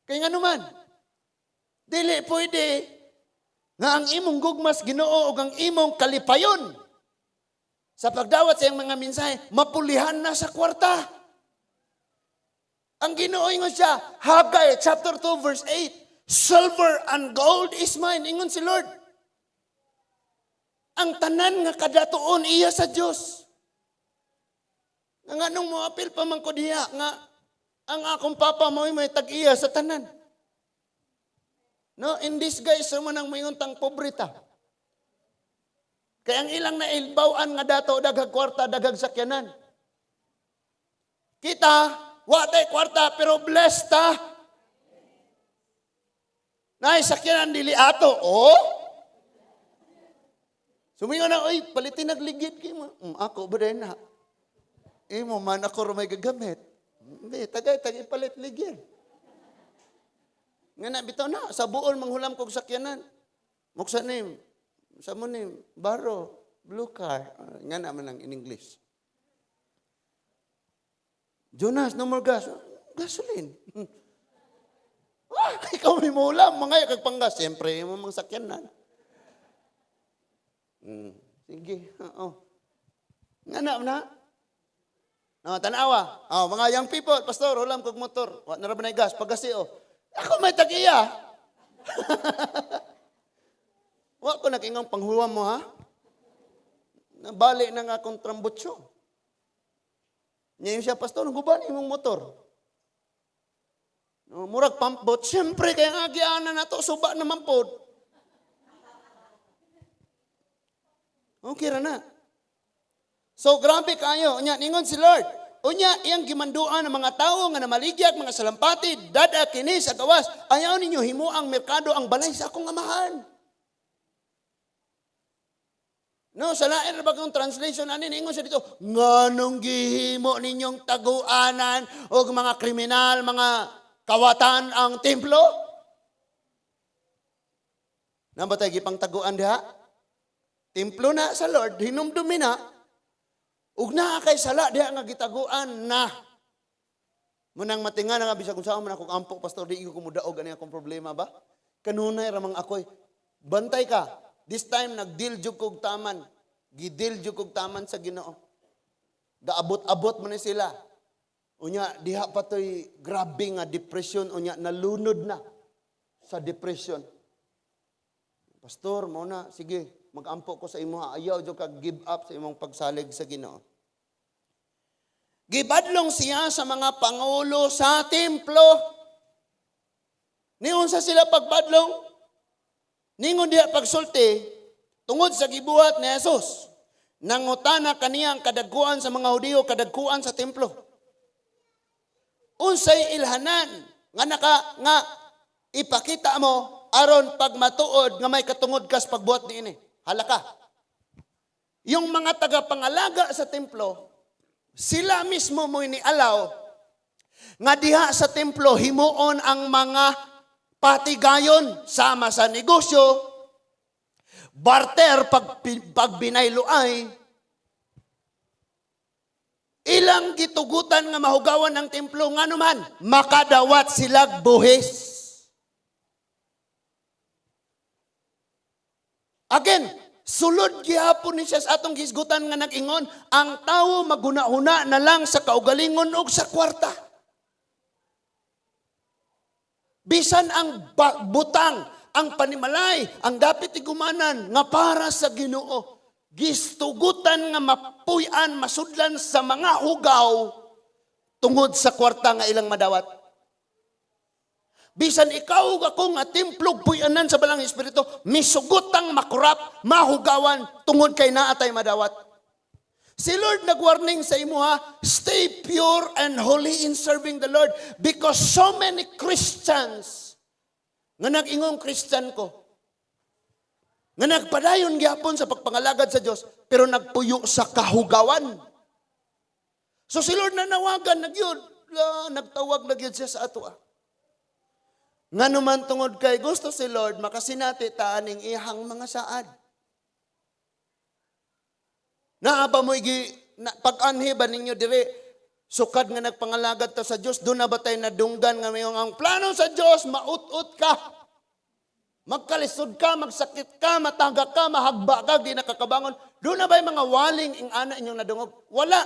Kay nga naman, dili pwede nga ang imong gugmas Ginoo ug ang imong kalipayon sa pagdawat sa iyang mga mensahe mapulihan na sa kwarta. Ang Ginoo, ingon siya, Haggai chapter 2 verse 8, "Silver and gold is mine," ingon si Lord. Ang tanan nga kadatuon iya sa Dios. Nga nganong moapil pa man ko diha nga ang akong papa mo may tag-iya sa tanan? No, in disguise man ang mayon tang pobre ta. Kaya ang ilang nailbawan nga dato, daghag kwarta, daghag sakyanan. Kita, wa tay kwarta pero blessed ta. Nay sakyanan dili ato. Oh? Sumingon na, "Oy, palitin nagligid kay mo." Ako ba din na? Imo man ako ra may gagamit. Hindi, tagay, tagay palit ligid. Nga na, bitaw na, sa buol manghulam kog sakyanan. Muksa ni, sa mo ni, borrow, blue car. Ah, nga naman lang in English. "Jonas, no more gas." "Gasoline." "Ah, ikaw may mulam, mga kag panggas." Siyempre, mo mga sakyanan. Sige, oo. Nga na, na. No, tanawa. Oh, mga young people, "Pastor, hulam kog motor. Wa na ra ba na gas? Pagasi oh." Ako may tag-iya. Wa ko nag-ingon panghuwam mo ha. Nabali na nga akong trambutso. Niya siya, "Pastor, guba ni imong motor. No, murag pump boat." Siyempre, kaya nga agianan na to, suba naman pod. Okay ra na. So grabe kayo. Unya ningon si Lord. Unya iyang gimanduan ang mga tao nga namaligyag mga salampati, "Dad-a kini sa gawas. Ayaw ninyo himuang merkado ang balay sa akong amahan." No, sa lain ra bagong translation ani ningon siya dito, "Nganong gihimo ninyong taguanan og mga kriminal, mga kawatan ang templo?" Naa ba tay gipangtaguan diha? Templo na sa Lord, hinumdumi na. Ug naa kay sala diha nga gitaguan na. Mao nang matinga na nga bisag unsaon man akong ampo, "Pastor, di ko mudaog ani akong problema ba?" Kanunay ra mang ako'y bantay ka. This time nag-deal jud kog taman. Gi-deal jud kog taman sa Ginoo. Gaabot-abot man ni sila. Unya diha pa toy grabe nga depression, unya nalunod na sa depression. "Pastor, mao na, sige, magampo ko sa imo ha. Ayaw jud ka give up sa imong pagsalig sa Ginoo." Gibadlong siya sa mga pangulo sa templo. Niunsa sila pagbadlong? Ningon diha pagsulti, tungod sa gibuhat ni Jesus, nangutana kaniya ang kadagkuan sa mga Hudiyo, kadagkuan sa templo. Unsay ilhanan nga naka nga ipakita mo aron pagmatuod nga may katungod kas pagbuhat niini? Hala ka. Yung mga tagapangalaga sa templo, sila mismo mo ni-allow nga diha sa templo himuon ang mga patigayon sama sa negosyo, barter, pagbinayloay, ilang gitugutan nga mahugawan ang templo, ngano man makadawat silag buhis. Again, sulod gihapon ni siya sa atong gisgutan nga nag-ingon, ang tawo maghuna-huna na lang sa kaugalingon og sa kwarta. Bisan ang butang, ang panimalay, ang dapit igumanan nga para sa Ginoo, gistugutan nga mapuy-an, masudlan sa mga hugaw tungod sa kwarta nga ilang madawat. Bisan ikaw ug ako nga templo, puy-anan sa Balaang Espiritu, misugotang makurap, mahugawan tungod kay naa tay madawat. Si Lord nagwarning sa imo ha, stay pure and holy in serving the Lord because so many Christians nga nag-ingong Christian ko, nga nagpadayon gyapon sa pagpangalagad sa Dios pero nagpuyo sa kahugawan. So si Lord nanawagan na gyud, la, nagtawag na gyud siya sa ato ah. Ngano man, tungod kay gusto si Lord makasinati ta aning iyang mga saad. Naa ba mo igi na, pag-anhi ba ninyo dire sukad nga nagpangalagad ta sa Dios, duna ba tay nadunggan nga mayon ang plano sa Dios maut-ut ka? Magkalisod ka, magsakit ka, matagak ka, mahagba ka, di nakakabangon. Duna ba'y mga waling ing ana inyong nadungog? Wala.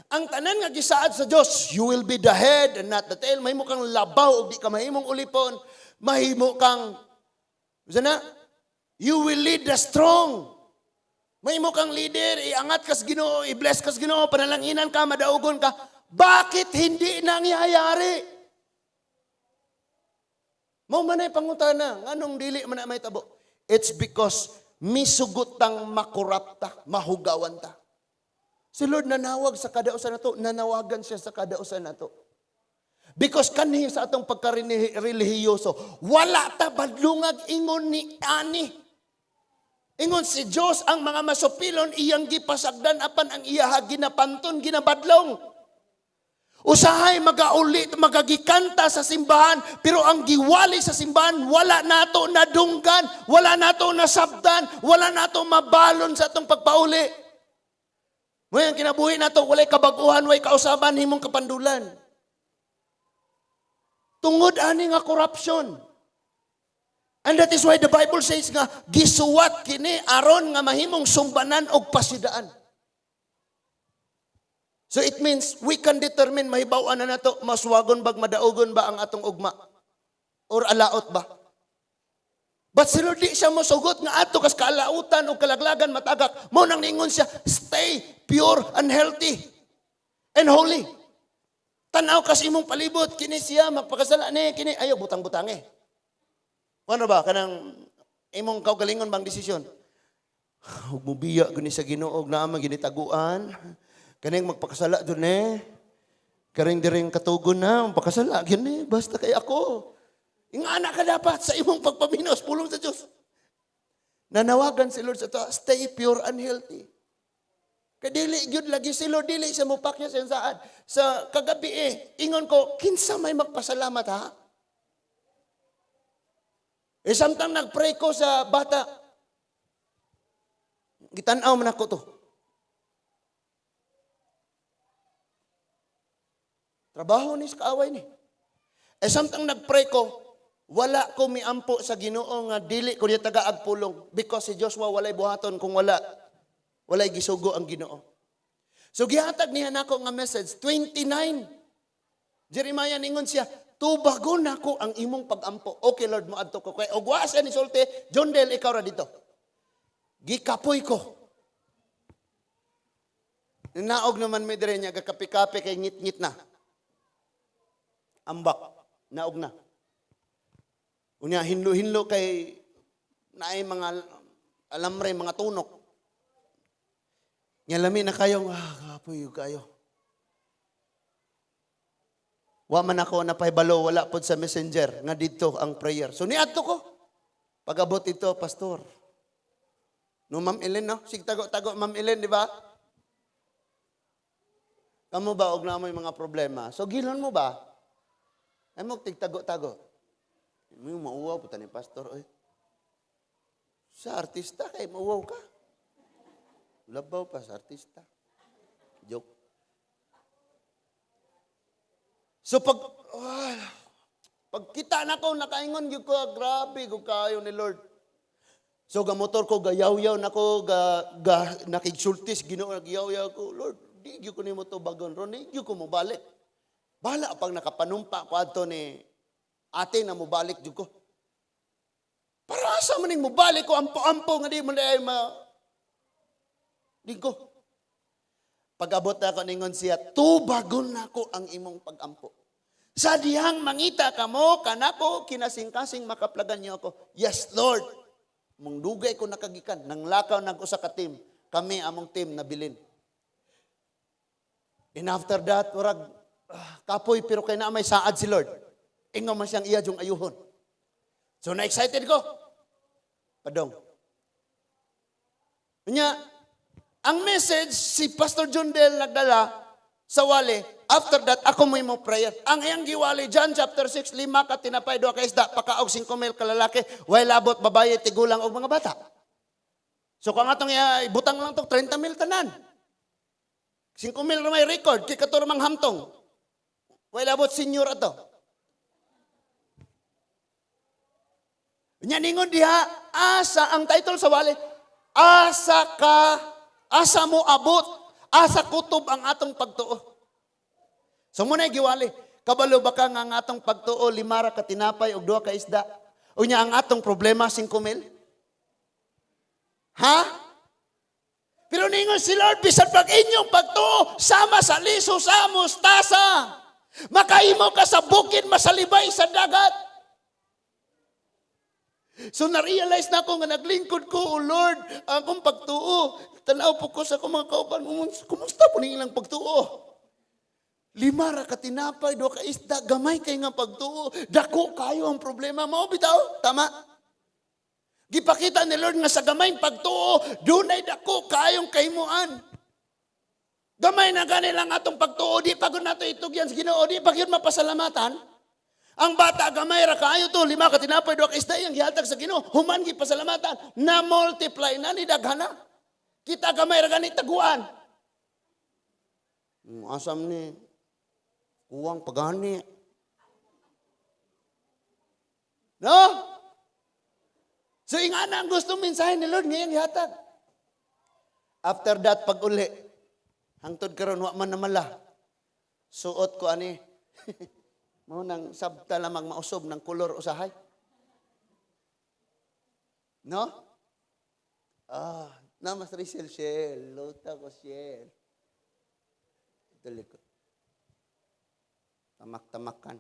Ang tanan nga gisaad sa Dios, you will be the head and not the tail. Mahimo kang labaw ug di ka mahimong ulipon. Mahimo kang, bisa na? You will lead the strong. Mahimo kang leader, iangat kas Ginoo, i-bless kas Ginoo, panalanginan ka, madaugon ka. Bakit hindi nangyayari? Mao man ay pangutana, nganong dili man na mahitabo? It's because misugot tang makorapta, mahugawan ta. Si Lord nanawag sa kada usa nato, nanawagan siya sa kada usa nato. Because kanhi sa atong pagka-relihiyoso, wala ta badlungag ingon ni ani. Ingon si Dios, ang mga masupilon iyang gipasagdan apan ang iyaha ginapanton, ginabadlong. Usahay magauli, magagikanta sa simbahan, pero ang giwali sa simbahan, wala nato nadunggan, wala nato nasabdan, wala nato mabalon sa atong pagpauli. Mao ang kinabuhi nato, walay kabaguhan, walay kausaban, himong kapandulan. Tungod ani nga corruption. And that is why the Bible says nga, gisuwat kini aron nga mahimong sumbanan og pasidaan. So it means we can determine, mahibaw-an na nato, maswagon bag madaugon ba ang atong ugma or alaot ba. But si Lord di siya mosugot nga ato kas kaalautan o kalaglagan matagak. Mao nang ningon siya, stay pure and healthy and holy. Tanaw kas imong palibot, kini siya magpakasala ni kini ayo butang-butange. Ano ba kanang imong kaugalingon bang desisyon? Ug mubiya guni sa Ginoo og naa man ginitaguan. Kaning magpakasala dun eh. Karing diring katugon na, magpakasala gyud eh. Basta kay ako. Ingana ka dapat sa imong pagpaminos, pulong sa Diyos. Nanawagan si Lord sa to, stay pure and healthy. Kay dili gyud lagi si Lord, dili siya mopakya sa iyang saad. Sa kagabi eh, ingon ko, kinsa may magpasalamat ha? Eh samtang nagpray ko sa bata, gitan-aw man ako to. Trabaho ni sa kaaway ni. Eh samtang nagpray ko, wala ko miampo sa Ginoo nga dili ko niya tagaag pulong because si Joshua walay buhaton kung walay gisugo ang Ginoo. So gihatag niya nako nga message 29. Jeremiah ningon siya, tubagon nako ang imong pagampo. Okay Lord, moadto ko kay og wa siya ni sulti, John Del, ikaw ra dito. Gikapoy ko. Naog naman mi dire niya gakapi-kape kay ngit-ngit na. Ambak, naog na. Unya hinlo-hinlo kay naay mga alamre, mga tunok. Nya lami na kayong, kapoy kayo. Wa man ako napahibalo, wala pod sa messenger nga didto ang prayer. So niadto ko. Pag-abot ito, pastor. No, Ma'am Ellen, no? Sig tago-tago, Ma'am Ellen, di ba? Kamo ba og na mo'y mga problema? So gilon mo ba? Ay mo tigtago-tago. Mo mauwaw puta ni pastor oy. Sa artista kay mauwaw ka. Labaw pa sa artista. Joke. So pag kita na ko nakaingon gyud ko, grabe gyud kayo ni Lord. So ga motor ko gayaw-yaw nako ga nakigsultis Ginoo, nagyaw-yaw ko, Lord, di gyud ko nimo tubagon ron, di gyud ko mobalik. Bahala pag nakapanumpa ko adto ni ate na mobalik jud ko. Para asa man ning mobalik ko, ampo-ampo nga di mo na ay ma di ko. Pag-abot na ako ningon siya, tubagon nako ang imong pag-ampo. Sa dihang mangita kamo, kanako, kinasing-kasing makaplagan niyo ako. Yes, Lord. Mong dugay ko nakagikan, nang lakaw nag usa ka team, kami among team nabilin. And after that, warag, kapoy, pero kay na may saad si Lord. Ingon man siyang iya yung ayuhon. So na-excited ko. Padong. Unya, ang message si Pastor John Del nagdala sa wali. After that, ako mo mo prayer. Ang iyang giwali, John chapter 6, 5 ka tinapay, 2 ka isda, pakaog 5 mil kalalaki, way labot, babaye, tigulang, og mga bata. So kung atong ibutang lang to, 30 mil tanan. 5 mil may record, kay kato mang hamtong. Way labot senior ato. Nya ningon diha, asa ang title sa wali, asa ka, asa mo abot, asa kutob ang atong pagtuo. So muna giwali, kabalo ba ka nga ang atong pagtuo 5 ra ka tinapay ug 2 ka isda? Unya ang atong problema 5 mil? Ha? Pero ningon si Lord, bisan pag inyong pagtuo sama sa liso sa mustasa, makahimo ka sa bukid masalibay sa dagat. So na-realize na ako nga naglingkod ko, O Lord, ang akong pagtuo. Tanaw po ko sa akong mga kauban, kumusta po ning ilang pagtuo? 5 ra ka tinapay, 2 ka isda, gamay kay nga pagtuo. Dako kayo ang problema. Mao bitaw, tama? Gipakita ni Lord nga sa gamay pagtuo, dunay dako kayong kahimuan. Gamay na gani lang atong pagtuo, di pa gud nato itugyan sa Ginoo, di pa gyud mapasalamatan. Ang bata gamay ra kaayo to, 5 ka tinapay, 2 ka isda, iyang gihatag sa Ginoo, human gipasalamatan, na multiply na ni daghana. Kita gamay ra gani taguan. Asam ni kuwang pagani. No? So ingana ang gusto mensahe ni Lord ngayong gihatag. After that pag uli, hangtod karon wa man namala. Suot ko ani. Mao nang sabta lamang mausob ng kolor usahay. No? Na mas Rizel Shell, lota ko Shell. Tuloy ko. Tamak-tamakan.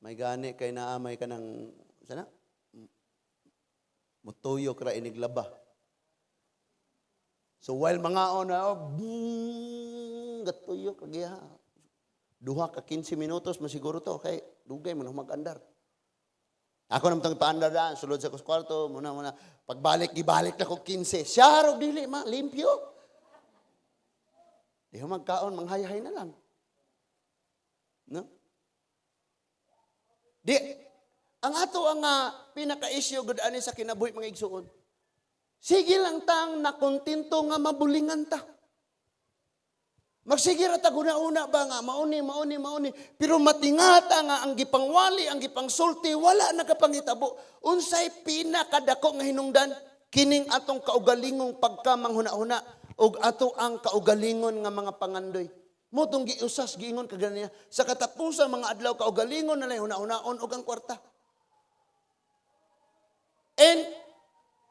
May gani kay naamay ka ng, sana? Mutuyok ra iniglaba. So while mga ona, oh, boom, gatuyok lagi ha. 2 ka 15 minutos masiguro to kay dugay man mag-andar. Ako naman tong ipaandar daan, sulod sa kos kwarto, muna muna. Pagbalik, gibalik na ko 15. Siya rog dili ma, limpyo. Di ho magkaon, manghayhay na lang. No? Di, Ang ato ang pinaka-issue gud ani sa kinabuhi, mga igsuon. Sige lang tang nakontento nga mabulingan ta. Magsige ra ta una ba nga mauni, mauni, mauni, pero matingata nga ang gipangwali, ang gipangsulti, wala nagapangitabo. Unsay pinakadako nga hinungdan? Kining atong kaugalingong pagkamanghuna-huna ug ato ang kaugalingon nga mga pangandoy. Mao tong giusas giingon kaganiya sa katapusan mga adlaw, kaugalingon na lang huna-hunaon ug ang kwarta. And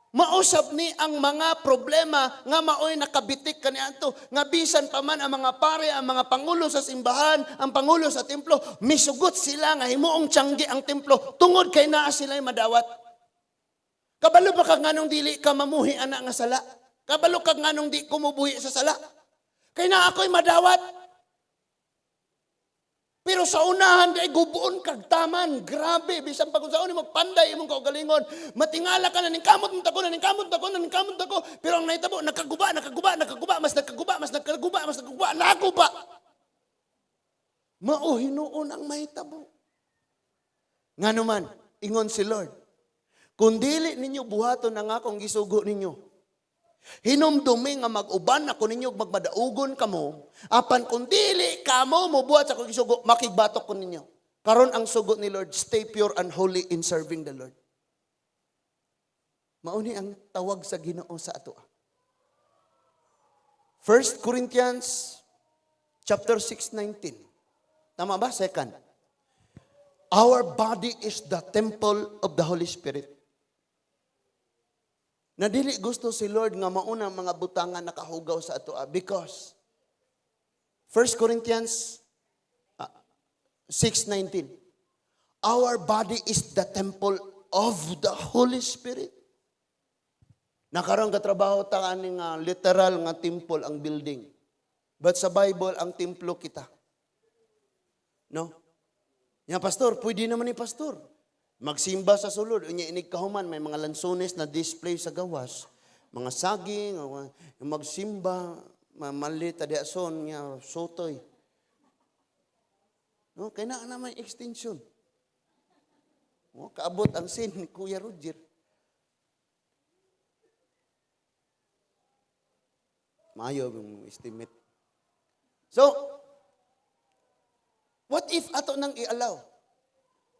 mausab ni ang mga problema nga maoy nakabitik kaniadto nga bisan pa man ang mga pare, ang mga pangulo sa simbahan, ang pangulo sa templo, misugot sila nga himuong tiyanggi ang templo tungod kay naa sila madawat. Kabalo ba ka nganong dili ka mamuhi ana nga sala? Kabalo ka nganong di kumubuhi sa sala? Kay naa ko'y madawat. Pero sa unahan kay gubuon kag taman, grabe, bisan pa kung sa mo panday imong kaugalingon, matingala ka na ning kamot mo tako, ning kamot tako, ning kamot tako, pero ang nahitabo nakaguba, nakaguba, nakaguba, mas nakaguba, mas nakaguba, mas nakaguba, naguba. Mao hinuon ang mahitabo. Ngano man, ingon si Lord, kung dili ninyo buhaton ang akong gisugo ninyo, hinumdumi nga mag-uban ako ninyo ug magmadaugon kamo, apan kung dili kamo mobuhat sa akong gisugo, makigbatok ko ninyo. Karon ang sugo ni Lord, stay pure and holy in serving the Lord. Mao ni ang tawag sa Ginoo sa atoa. 1 Corinthians chapter 6:19. Tama ba? Second. Our body is the temple of the Holy Spirit. Na dili gusto si Lord nga mauna ang mga butangan nakahugaw sa atoa because 1 Corinthians 6:19, our body is the temple of the Holy Spirit. Nakaroon katrabaho ta ani nga literal nga temple ang building. But sa Bible, ang templo kita. No? Ya, pastor, pwede naman ni pastor magsimba sa sulod, unya inig kahuman may mga lansones na display sa gawas, mga saging, magsimba, mamalit ta son nga sotoy. No, kay na may extension. Oh, kaabot ang sin ni Kuya Roger. Maayo ang estimate. So, what if ato nang i-allow?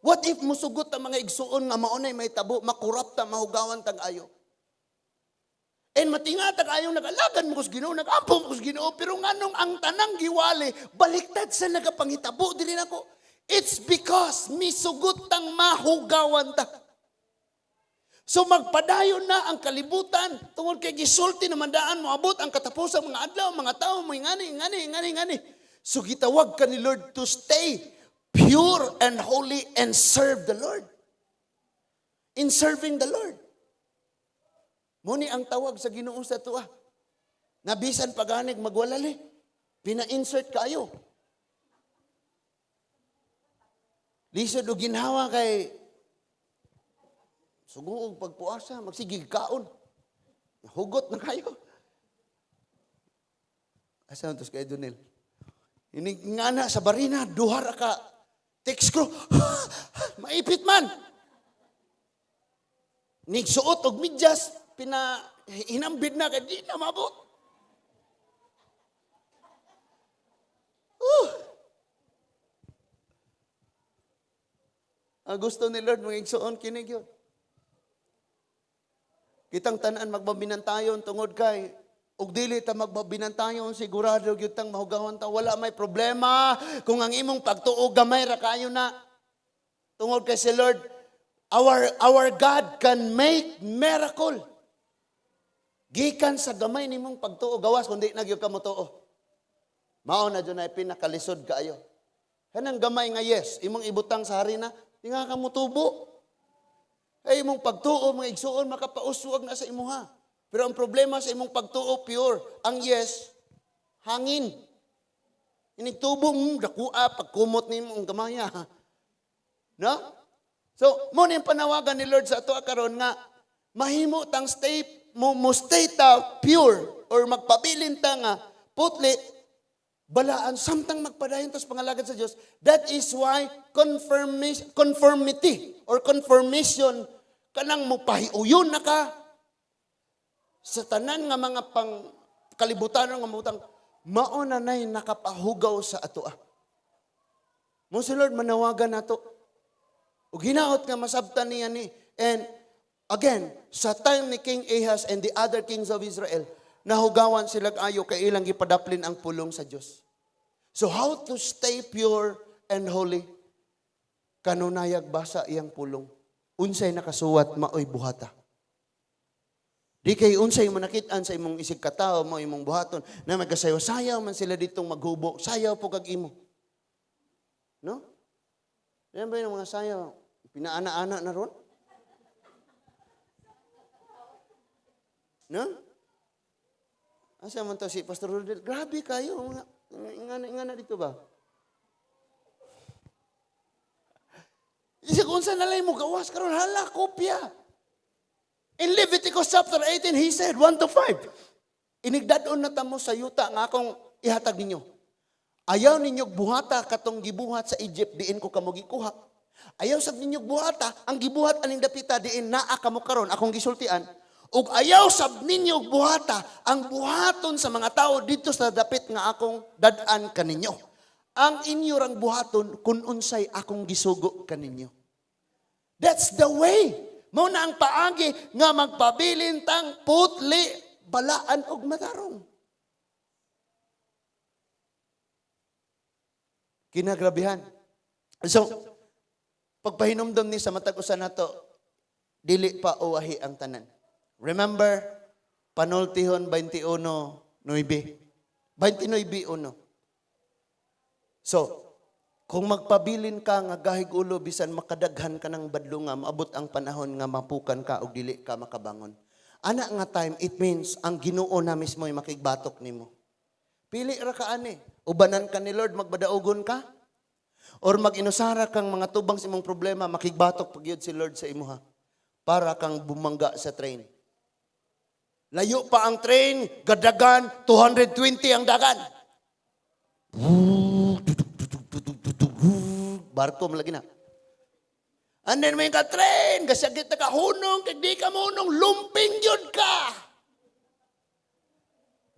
What if musugot ang mga igsuon nga maunay may tabo, makurap ta, mahugawan tag ayo? And matingata kayong nag-alagan mo kus Ginoo, nag-ampo mo kus Ginoo, pero nganong ang tanang giwali baliktad sa nagapangitabo dili nako? It's because misugot tang mahugawan ta. So magpadayon na ang kalibutan tungod kay gisulti naman daan moabot ang katapusang mga adlaw, mga tao mo ngani, ngani, ngani, ngani. So gitawag ka ni Lord to stay pure and holy and serve the Lord. In serving the Lord. Mao ni ang tawag sa Ginoo sa tuwa. Nabisan paganig magwalali. Pina-insert kayo. Lisod og ginhawa kay suguog pagpuasa, magsigig kaon. Hugot na kayo. Asa tos kay Donel? Ini nga na sa barina, duha ra ka text ko. Maipit man. Nigsuot og medyas, pina hinambid na kay di na maabot. Ang gusto ni Lord, mga igsoon, kinig yun. Kitang tanan magbabinantayon tungod kay ug dili ta magbabinantayon, sigurado gyud tang mahugawan ta, wala may problema kung ang imong pagtuo gamay ra kayo na, tungod kay si Lord, our God can make miracle gikan sa gamay nimong pagtuo, gawas kung di na gyud ka motuo. Mao na jud ay pinakalisod kaayo. Kanang gamay nga yes imong ibutang sa harina, di nga ka motubo. Ay imong pagtuo, mga igsuon, makapauswag na sa imuha. Pero ang problema sa imong pagtuo pure, ang yes, hangin. Inigtubo, dakua, pagkumot nimo ang gamaya. No? So, mo ni panawagan ni Lord sa ato karon nga mahimo tang stay mo mo stay ta pure or magpabilin ta nga putli. Balaan samtang magpadayon tas pangalagad sa Dios. That is why conformity or confirmation, kanang mopahiuyon na ka sa tanan nga mga pang kalibutan nga butang, mao na nay nakapahugaw sa atoa. Mo si Lord manawagan nato. Ug hinaot nga masabtan niya ni. And again, sa time ni King Ahaz and the other kings of Israel, nahugawan sila ayo kay ilang gipadaplin ang pulong sa Dios. So how to stay pure and holy? Kanunayag basa iyang pulong. Unsay nakasuwat, maoy buhata. Di kay unsay mo nakit-an sa imong isig katawo mo imong buhaton na magasayaw-sayaw man sila ditong maghubo, sayaw po kag imo. No? Yan ba yung mga sayaw? Pinaana-ana na ron? No? Asa man to si Pastor Rodel? Grabe kayo. Mga, ingana, ingana dito ba? Isa kung saan nalay mo gawas karon, hala, kopya. In Leviticus chapter 18, he said, 1 to 5, "Inigdadon na tamo sa yuta nga akong ihatag ninyo. Ayaw ninyo buhata katong gibuhat sa Egypt diin ko kamo gikuha. Ayaw sab ninyo buhata ang gibuhat aning dapita diin naa kamo karon akong gisultian. Ug ayaw sab ninyo buhata ang buhaton sa mga tao dito sa dapit nga akong dad-an kaninyo. Ang inyo rang buhaton kun unsay akong gisugo kaninyo." That's the way. Mao na ang paagi nga magpabilin tang putli, balaan og matarong. Kinagrabihan. So, pagpahinumdom ni sa matag usa nato, dili pa uwahi ang tanan. Remember, Panultihon 21:9. 29:1. So, kung magpabilin ka nga gahig ulo bisan makadaghan ka ng badlunga, maabot ang panahon nga mapukan ka og dili ka makabangon. Ana nga time, it means ang Ginoo na mismo ay makigbatok nimo. Pili ra ka ani. Ubanan ka ni Lord, magbadaugon ka. Or mag-inusara kang mga tubang sa imong problema, makigbatok pag si Lord sa imuha. Para kang bumangga sa train. Layo pa ang train, gadagan, 220 ang dagan. Barko mo lagi na. And then may ka train, gasagit na ka, hunong, kag di ka mohunong, lumping yun ka.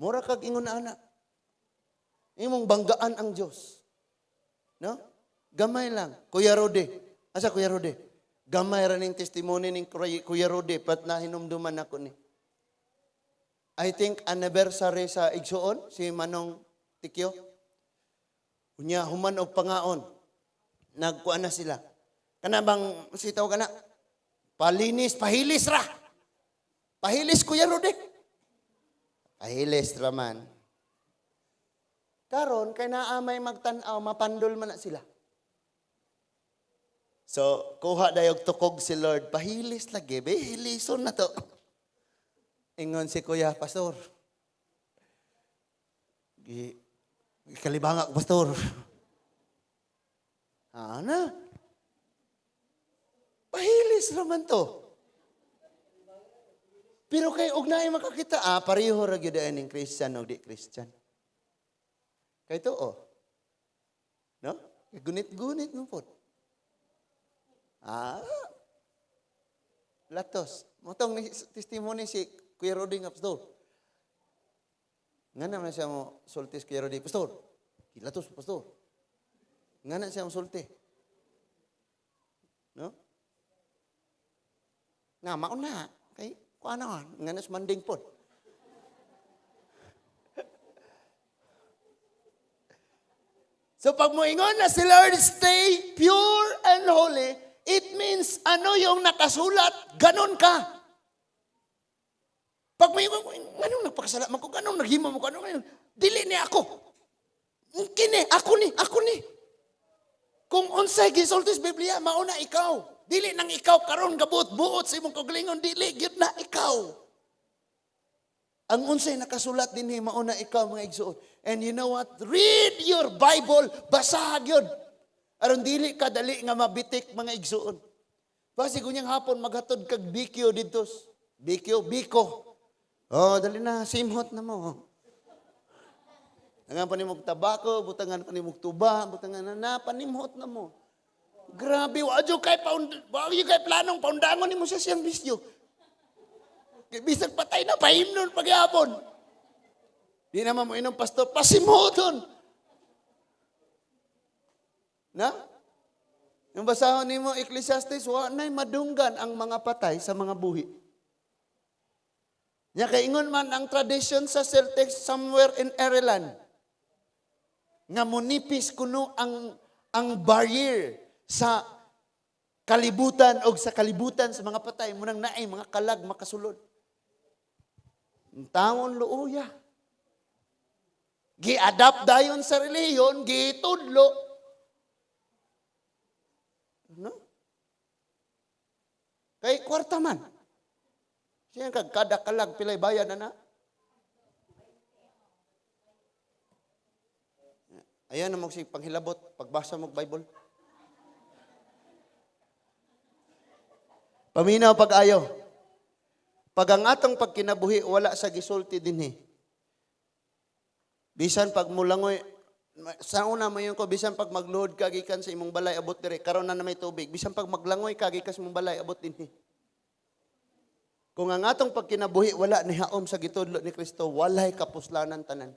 Mura kag ingon ana. Imong banggaan ang Diyos. No? Gamay lang. Kuya Rode. Asa Kuya Rode? Gamay ra ning testimony ning Kuya Rode, pat na hinumduman ako ni. I think anniversary sa igsuon, si Manong Tikyo. Unya, human og pangaon. Nagkuan na sila. Kana bang sitaw kana? Palinis, pahilis ra. Pahilis, Kuya Rode. Pahilis ra man. Karon kay naa may magtan-aw, mapandol man na sila. So, kuha dayog tukog si Lord, pahilis lagi, be, hilison na to. Ingon si Kuya, "Pastor, gikalibanga ko, Pastor." Ana? Pahilis naman to. Pero kay og naay makakita, pareho ra gyud ning Christian og di Christian. Kay to oh. No? Gunit-gunit mo pod. Latos. Motong ni testimony si Kuya Rodi nga pastor. Nga naman siya mo sulti si Kuya Rodi, "Pastor. Kilatos, Pastor." Nga na siya mo sulti. No? Nga mauna kay kuano nga nas manding pod. So pag moingon na si Lord, "Stay pure and holy," it means ano yung nakasulat, ganon ka. Pag may anong nagpakasala man ko, anong naghimo mo ko, anong ngayon, dili ni ako. Kini, ako ni, ako ni. Kung unsay gisulti sa Biblia, mauna ikaw. Dili nang ikaw karon gabuot-buot sa imong kaugalingon, dili gyud na ikaw. Ang unsay nakasulat dinhi, mauna ikaw, mga igsuon. And you know what? Read your Bible, basaha gyud. Aron dili ka dali nga mabitik, mga igsuon. Basi kunyang hapon maghatod kag BQ didto. BQ, Biko. Oh, dali na, simhot na mo. Butangan pa nimo og tabako, butangan pa nimo og tuba, butangan na na panimhot na mo. Grabe, wa jud kay planong paundangon nimo sa siyang bisyo. Kay bisag patay na, pahimnon pagyapon. Di naman mo inom, pastor, pasimhoton. Na? Yung basahon nimo Ecclesiastes, wa na'y madunggan ang mga patay sa mga buhi. Nya kay ingon man ang tradition sa Celtic somewhere in Ireland nga munipis kuno ang barrier sa kalibutan og sa kalibutan sa mga patay, munang naay mga kalag makasulod. Ang tawon luoya. Gi-adapt dayon sa relihiyon, gitudlo. No? Kay kwarta man. Siya kag kada kalag pilay bayad na na. Ayan na mo si panghilabot pagbasa mo og Bible. Paminaw pag-ayo. Pag ang atong pagkinabuhi wala sa gisulti dinhi. Bisan pag mulangoy sa una mayon ko, bisan pag magluhod ka gikan sa imong balay abot dire, karon na na may tubig. Bisan pag maglangoy ka gikan sa imong balay abot dinhi. Kung ang atong pagkinabuhi wala nihaom sa gitudlo ni Kristo, walay kapuslanan tanan.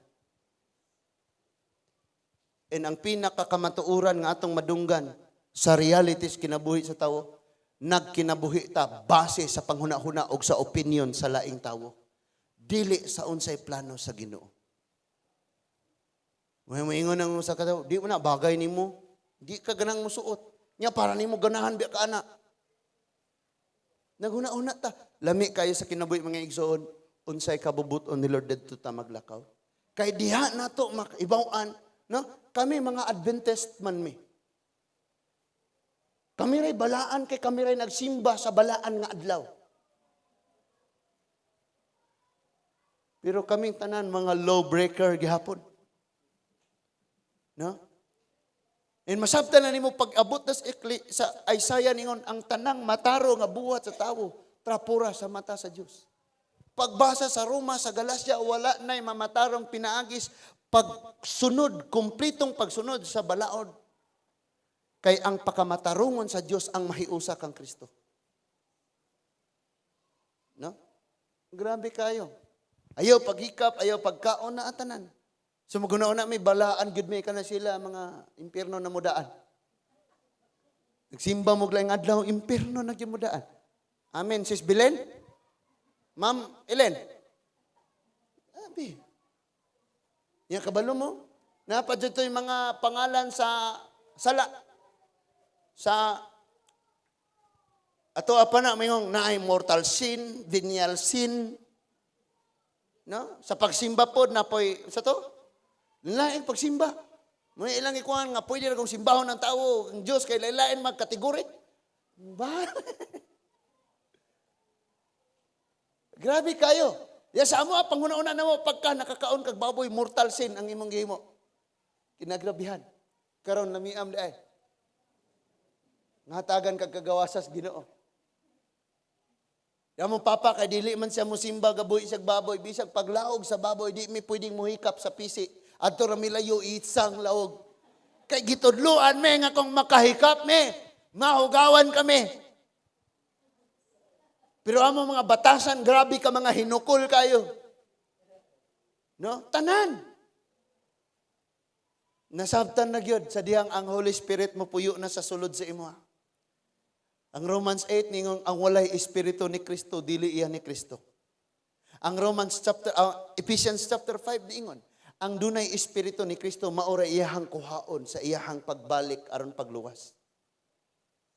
And ang pinakakamatuoran nga atong madunggan sa realities kinabuhi sa tawo, nagkinabuhi ta base sa panghuna-huna og sa opinion sa laing tawo. Dili sa unsay plano sa Ginoo. May moingon ang usa ka tawo, "Di mo na bagay nimo. Di ka ganang musuot. Nya para nimo ganahan biya ka ana." Naghuna-huna ta. Lami kayo sa kinabuhi, mga igsoon, unsay kabubuton ni Lord didto ta maglakaw. Kay diha nato makaibaw-an, no? Kami mga Adventist man mi. Kami ray balaan kay kami ray nagsimba sa balaan nga adlaw. Pero kaming tanan mga lawbreaker gihapon. No? And masabtan na nimo pag-abot na sa Isaiah ningon ang tanang mataro nga buhat sa tawo trapura sa mata sa Dios. Pagbasa sa Roma, sa Galacia, wala na'y mamatarong pinaagis pagsunod, kumplitong pagsunod sa balaod. Kay ang pakamatarungon sa Dios ang mahiusa kang Kristo. No? Grabe kayo. Ayaw paghikap, ayaw pagkaon na atanan. So maguna-una may balaan, gud may ka na sila, mga impierno na mudaan. Nagsimba mo lang adlaw, impierno na gyud mudaan. Amen, Sis Belen? Ma'am Ellen? Abi. Yan kabalo mo? Napa dito yung mga pangalan sa sala. Sa ato apa na mayong naay mortal sin, venial sin. No? Sa pagsimba pod napoy sa to? Laing pagsimba. May ilang ikuan nga pwede ra kung simbahon ng tao ang Dios kay lain magkategory. Ba? Grabe kayo. Ya sa amo panghuna-una na mo pagka nakakaon kag baboy, mortal sin ang imong gihimo. Kinagrabihan. Karon lamiam di ay. Ngatagan kag kagawasas Ginoo. Ya mo papa kay dili man siya mosimba gabuhi siya baboy, bisag paglaog sa baboy di mi pwedeng mohikap sa pisi. Adto ra mi layo itsang laog. Kay gitudluan me nga kung makahikap me, mahugawan kami. Pero amo mga batasan, grabe ka mga hinukol kayo. No? Tanan. Nasabtan na gyud sa dihang ang Holy Spirit mo puyo na sa sulod sa imo. Ang Romans 8 ningon ang walay espiritu ni Kristo dili iya ni Kristo. Ang Romans chapter Ephesians chapter 5 niingon ang dunay espiritu ni Kristo maura iyahang kuhaon sa iyahang pagbalik aron pagluwas.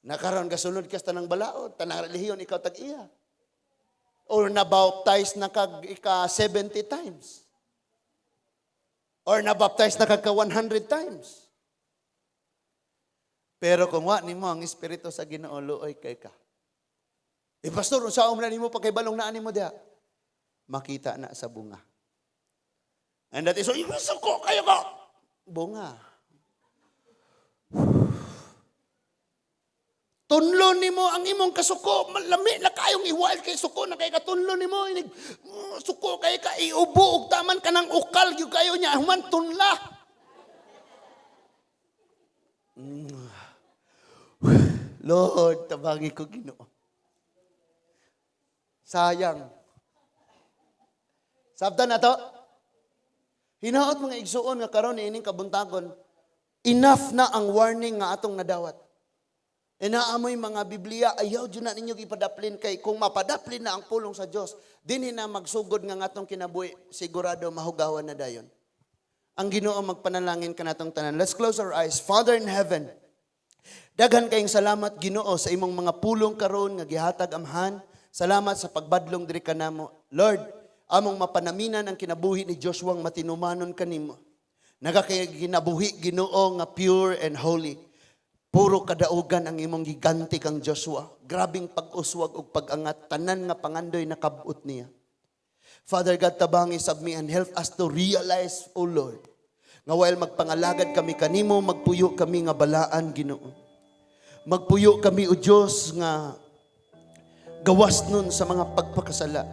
Nakaron gasunod ka sa tanang balaod, tanang relihiyon ikaw tag-iya. Or na-baptize na kag ika 70 times. Or na-baptize na kag ka 100 times. Pero kung wa nimo ang espiritu sa Ginoo, luoy kay ka. Eh pastor, unsa man nimo pagkaibalong naa nimo diha? Makita na sa bunga. And that is, so, suko kayo ko. Bunga. Tunlo nimo ang imong kasuko, lami na kayong iwal kay suko na kay katunlo nimo inig suko kay ka iubo og taman kanang ukal gyud kayo niya human tunla. Lord, tabangi ko, Ginoo. Sayang. Sabtan na to. Hinaot, mga igsuon, nga karon ining kabuntagon, enough na ang warning nga atong nadawat. E naamoy mga Biblia, ayaw dyan na ninyo ipadaplin kay kung mapadaplin na ang pulong sa Diyos, dinhi na magsugod nga atong kinabuhi, sigurado mahugawan na dayon. Ang Ginoo magpanalangin kanatong tanan. Let's close our eyes. Father in heaven, daghan kayong salamat, Ginoo, sa imong mga pulong karon nga gihatag, Amhan. Salamat sa pagbadlong diri kanamo. Lord, among mapanaminan ang kinabuhi ni Joshua nga matinumanon kanimo. Nagakay kinabuhi, Ginoo, nga pure and holy. Puro kadaugan ang imong giganti kang Joshua. Grabing pag-uswag ug pag-angat, tanan nga pangandoy nakabot niya. Father God, tabangi sab mi and help us to realize, O Lord, nga while magpangalagad kami kanimo, magpuyo kami nga balaan, Ginoo. Magpuyo kami, O Diyos, nga gawas nun sa mga pagpakasala.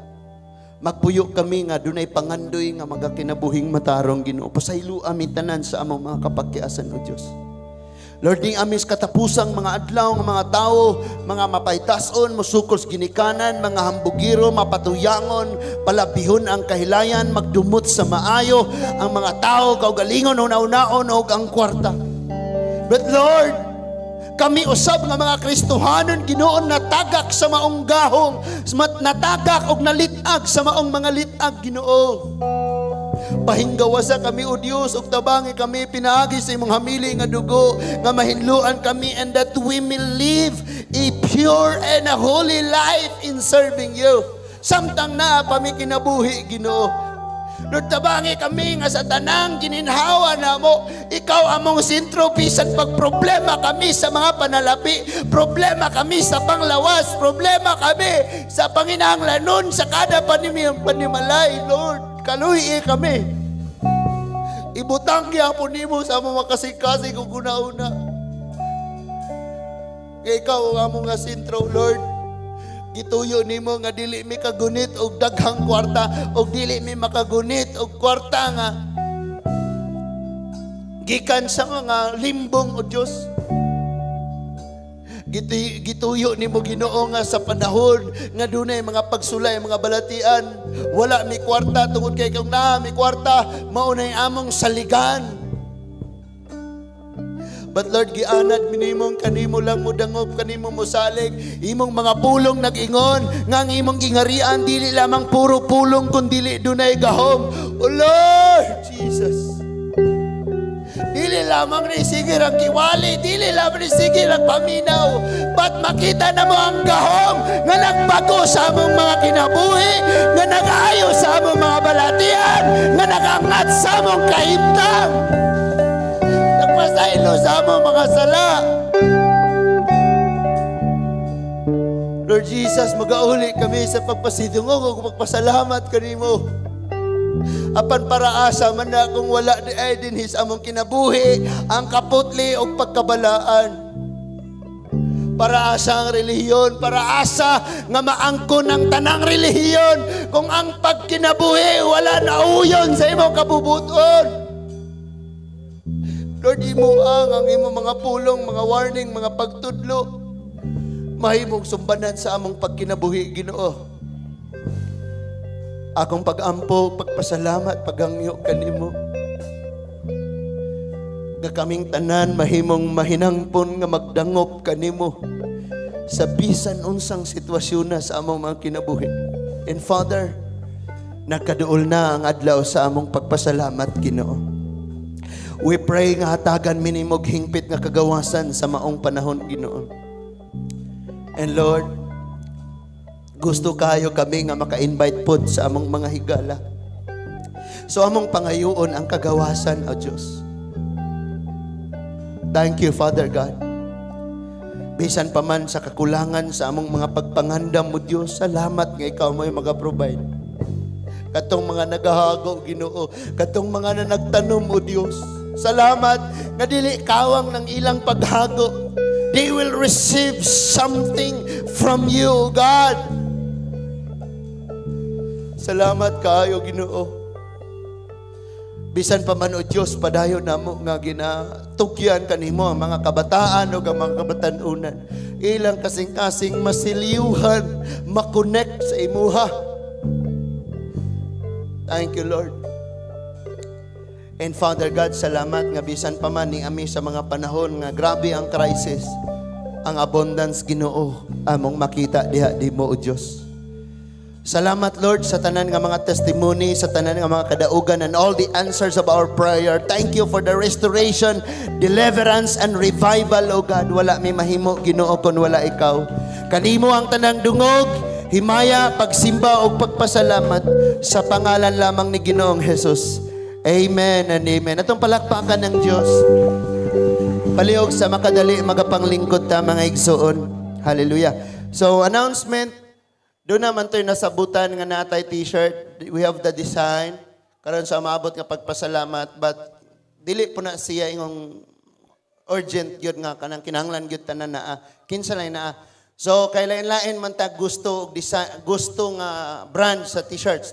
Magpuyo kami nga dunay pangandoy nga magakinabuhing matarong, Ginoo. Pasaylo ami tanan sa among mga kapagkiasan, O Diyos. Lord, ning amis katapusang mga adlaw nga mga tao, mga mapaytason, musukol sa ginikanan, mga hambugiro, mapatuyangon, palabihon ang kahilayan, magdumot sa maayo, ang mga tao kaugalingon, una-unaon og ang kwarta. But Lord, kami usab nga mga Kristohanon, Ginoo, natagak sa maong gahong, natagak og nalitag sa maong mga litag, Ginoo. Pahinggawasa kami, O Dios, ug tabangi kami pinaagi sa imong hamili nga dugo nga mahinluan kami and that we may live a pure and a holy life in serving you. Samtang naa pa mi kinabuhi, Ginoo. Lord, tabangi kami nga sa tanang gininhawa namo, ikaw among sentro bisan pag problema kami sa mga panalapi, problema kami sa panglawas, problema kami sa panginahanglanon sa kada panimalay, Lord. Kaluy kami. Ibutang gyapon nimo sa among makasing-kasing ug una-una. Kay ikaw ang among nga sentro, Lord. Gituyo nimo nga dili mi kagunit og daghang kwarta og dili mi makagunit og kwarta nga gikan sa mga limbong, o Dios. Gituyo nimo, Ginoo, nga sa panahon nga dunay mga pagsulay, mga balatian, wala mi kwarta tungod kay kung naa mi kwarta, mao nay among saligan. But Lord, gianad minimong kanimo lang mo dangop, kanimo mo salig. Imong mga pulong nag-ingon, nga ang imong gingarian, dili lamang puro pulong, kundili dunay gahom. O Lord Jesus, dili lamang ni sige ang kiwali, dili lamang ni sige ang paminaw. But makita na mo ang gahom nga nagbago sa among mga kinabuhi, nga nag-ayo sa among mga balatian, nga nag-angat sa among kahimtang. Nagpasaylo sa among mga sala. Lord Jesus, magauli kami sa pagpasidungog o pagpasalamat kanimo. Apan para asa man na kung wala di ay dinhi sa among kinabuhi ang kaputli o pagkabalaan? Para asa ang relihiyon, para asa nga maangkon ang tanang relihiyon kung ang pagkinabuhi wala nauyon sa imong kabubuton? Lord, imo ang imong mga pulong, mga warning, mga pagtudlo mahimong sumbanan sa among pagkinabuhi, Ginoo. Akong pag-ampo, pagpasalamat, paghangyo kanimo. Nga kaming tanan mahimong mahinangpon nga magdangop kanimo sa bisan unsang sitwasyon na sa among mga kinabuhi. And Father, nakaduol na ang adlaw sa among pagpasalamat, Ginoo. We pray nga hatagan mi nimo og hingpit nga kagawasan sa maong panahon, Ginoo. And Lord, gusto kayo kami nga maka-invite pod sa among mga higala. So among pangayoon ang kagawasan, O Diyos. Thank you, Father God. Bisan pa man sa kakulangan sa among mga pagpangandam mo, Diyos, salamat nga ikaw mo'y maga-provide. Katong mga nagahago, Ginoo, katong mga na nagtanom, O Diyos. Salamat nga dili kawang ng ilang paghago. They will receive something from you, God. Salamat kaayo, Ginoo. Bisan pa man, O Diyos, padayon namo nga ginatugyan kanimo ang mga kabataan o ang mga kabatanunan. Ilang kasing-kasing masiliuhan, ma-connect sa imuha. Thank you, Lord. And Father God, salamat nga bisan pa man ni ami sa mga panahon nga grabe ang crisis, ang abundance, Ginoo, among makita diha di mo, O Diyos. Salamat, Lord, sa tanan nga mga testimony, sa tanan nga mga kadaugan and all the answers of our prayer. Thank you for the restoration, deliverance and revival, O God. Wala mi mahimo, Ginoo, kon wala ikaw. Kanimo ang tanang dungog, himaya, pagsimba ug pagpasalamat sa pangalan lamang ni Ginoong Jesus. Amen and amen. Atong palakpakan ang Diyos. Palihog sa makadali magapanglingkod ta, mga igsoon. Hallelujah. So announcement, duna man to'y nasabutan nga natay t-shirt. We have the design. Karon sa maabot nga pagpasalamat, but dili po na siya ingong urgent gyud nga kanang kinahanglan gyud tanan naa. Kinsa lang naa. So kay lain-lain man ta gusto og design, gusto nga brand sa t-shirts.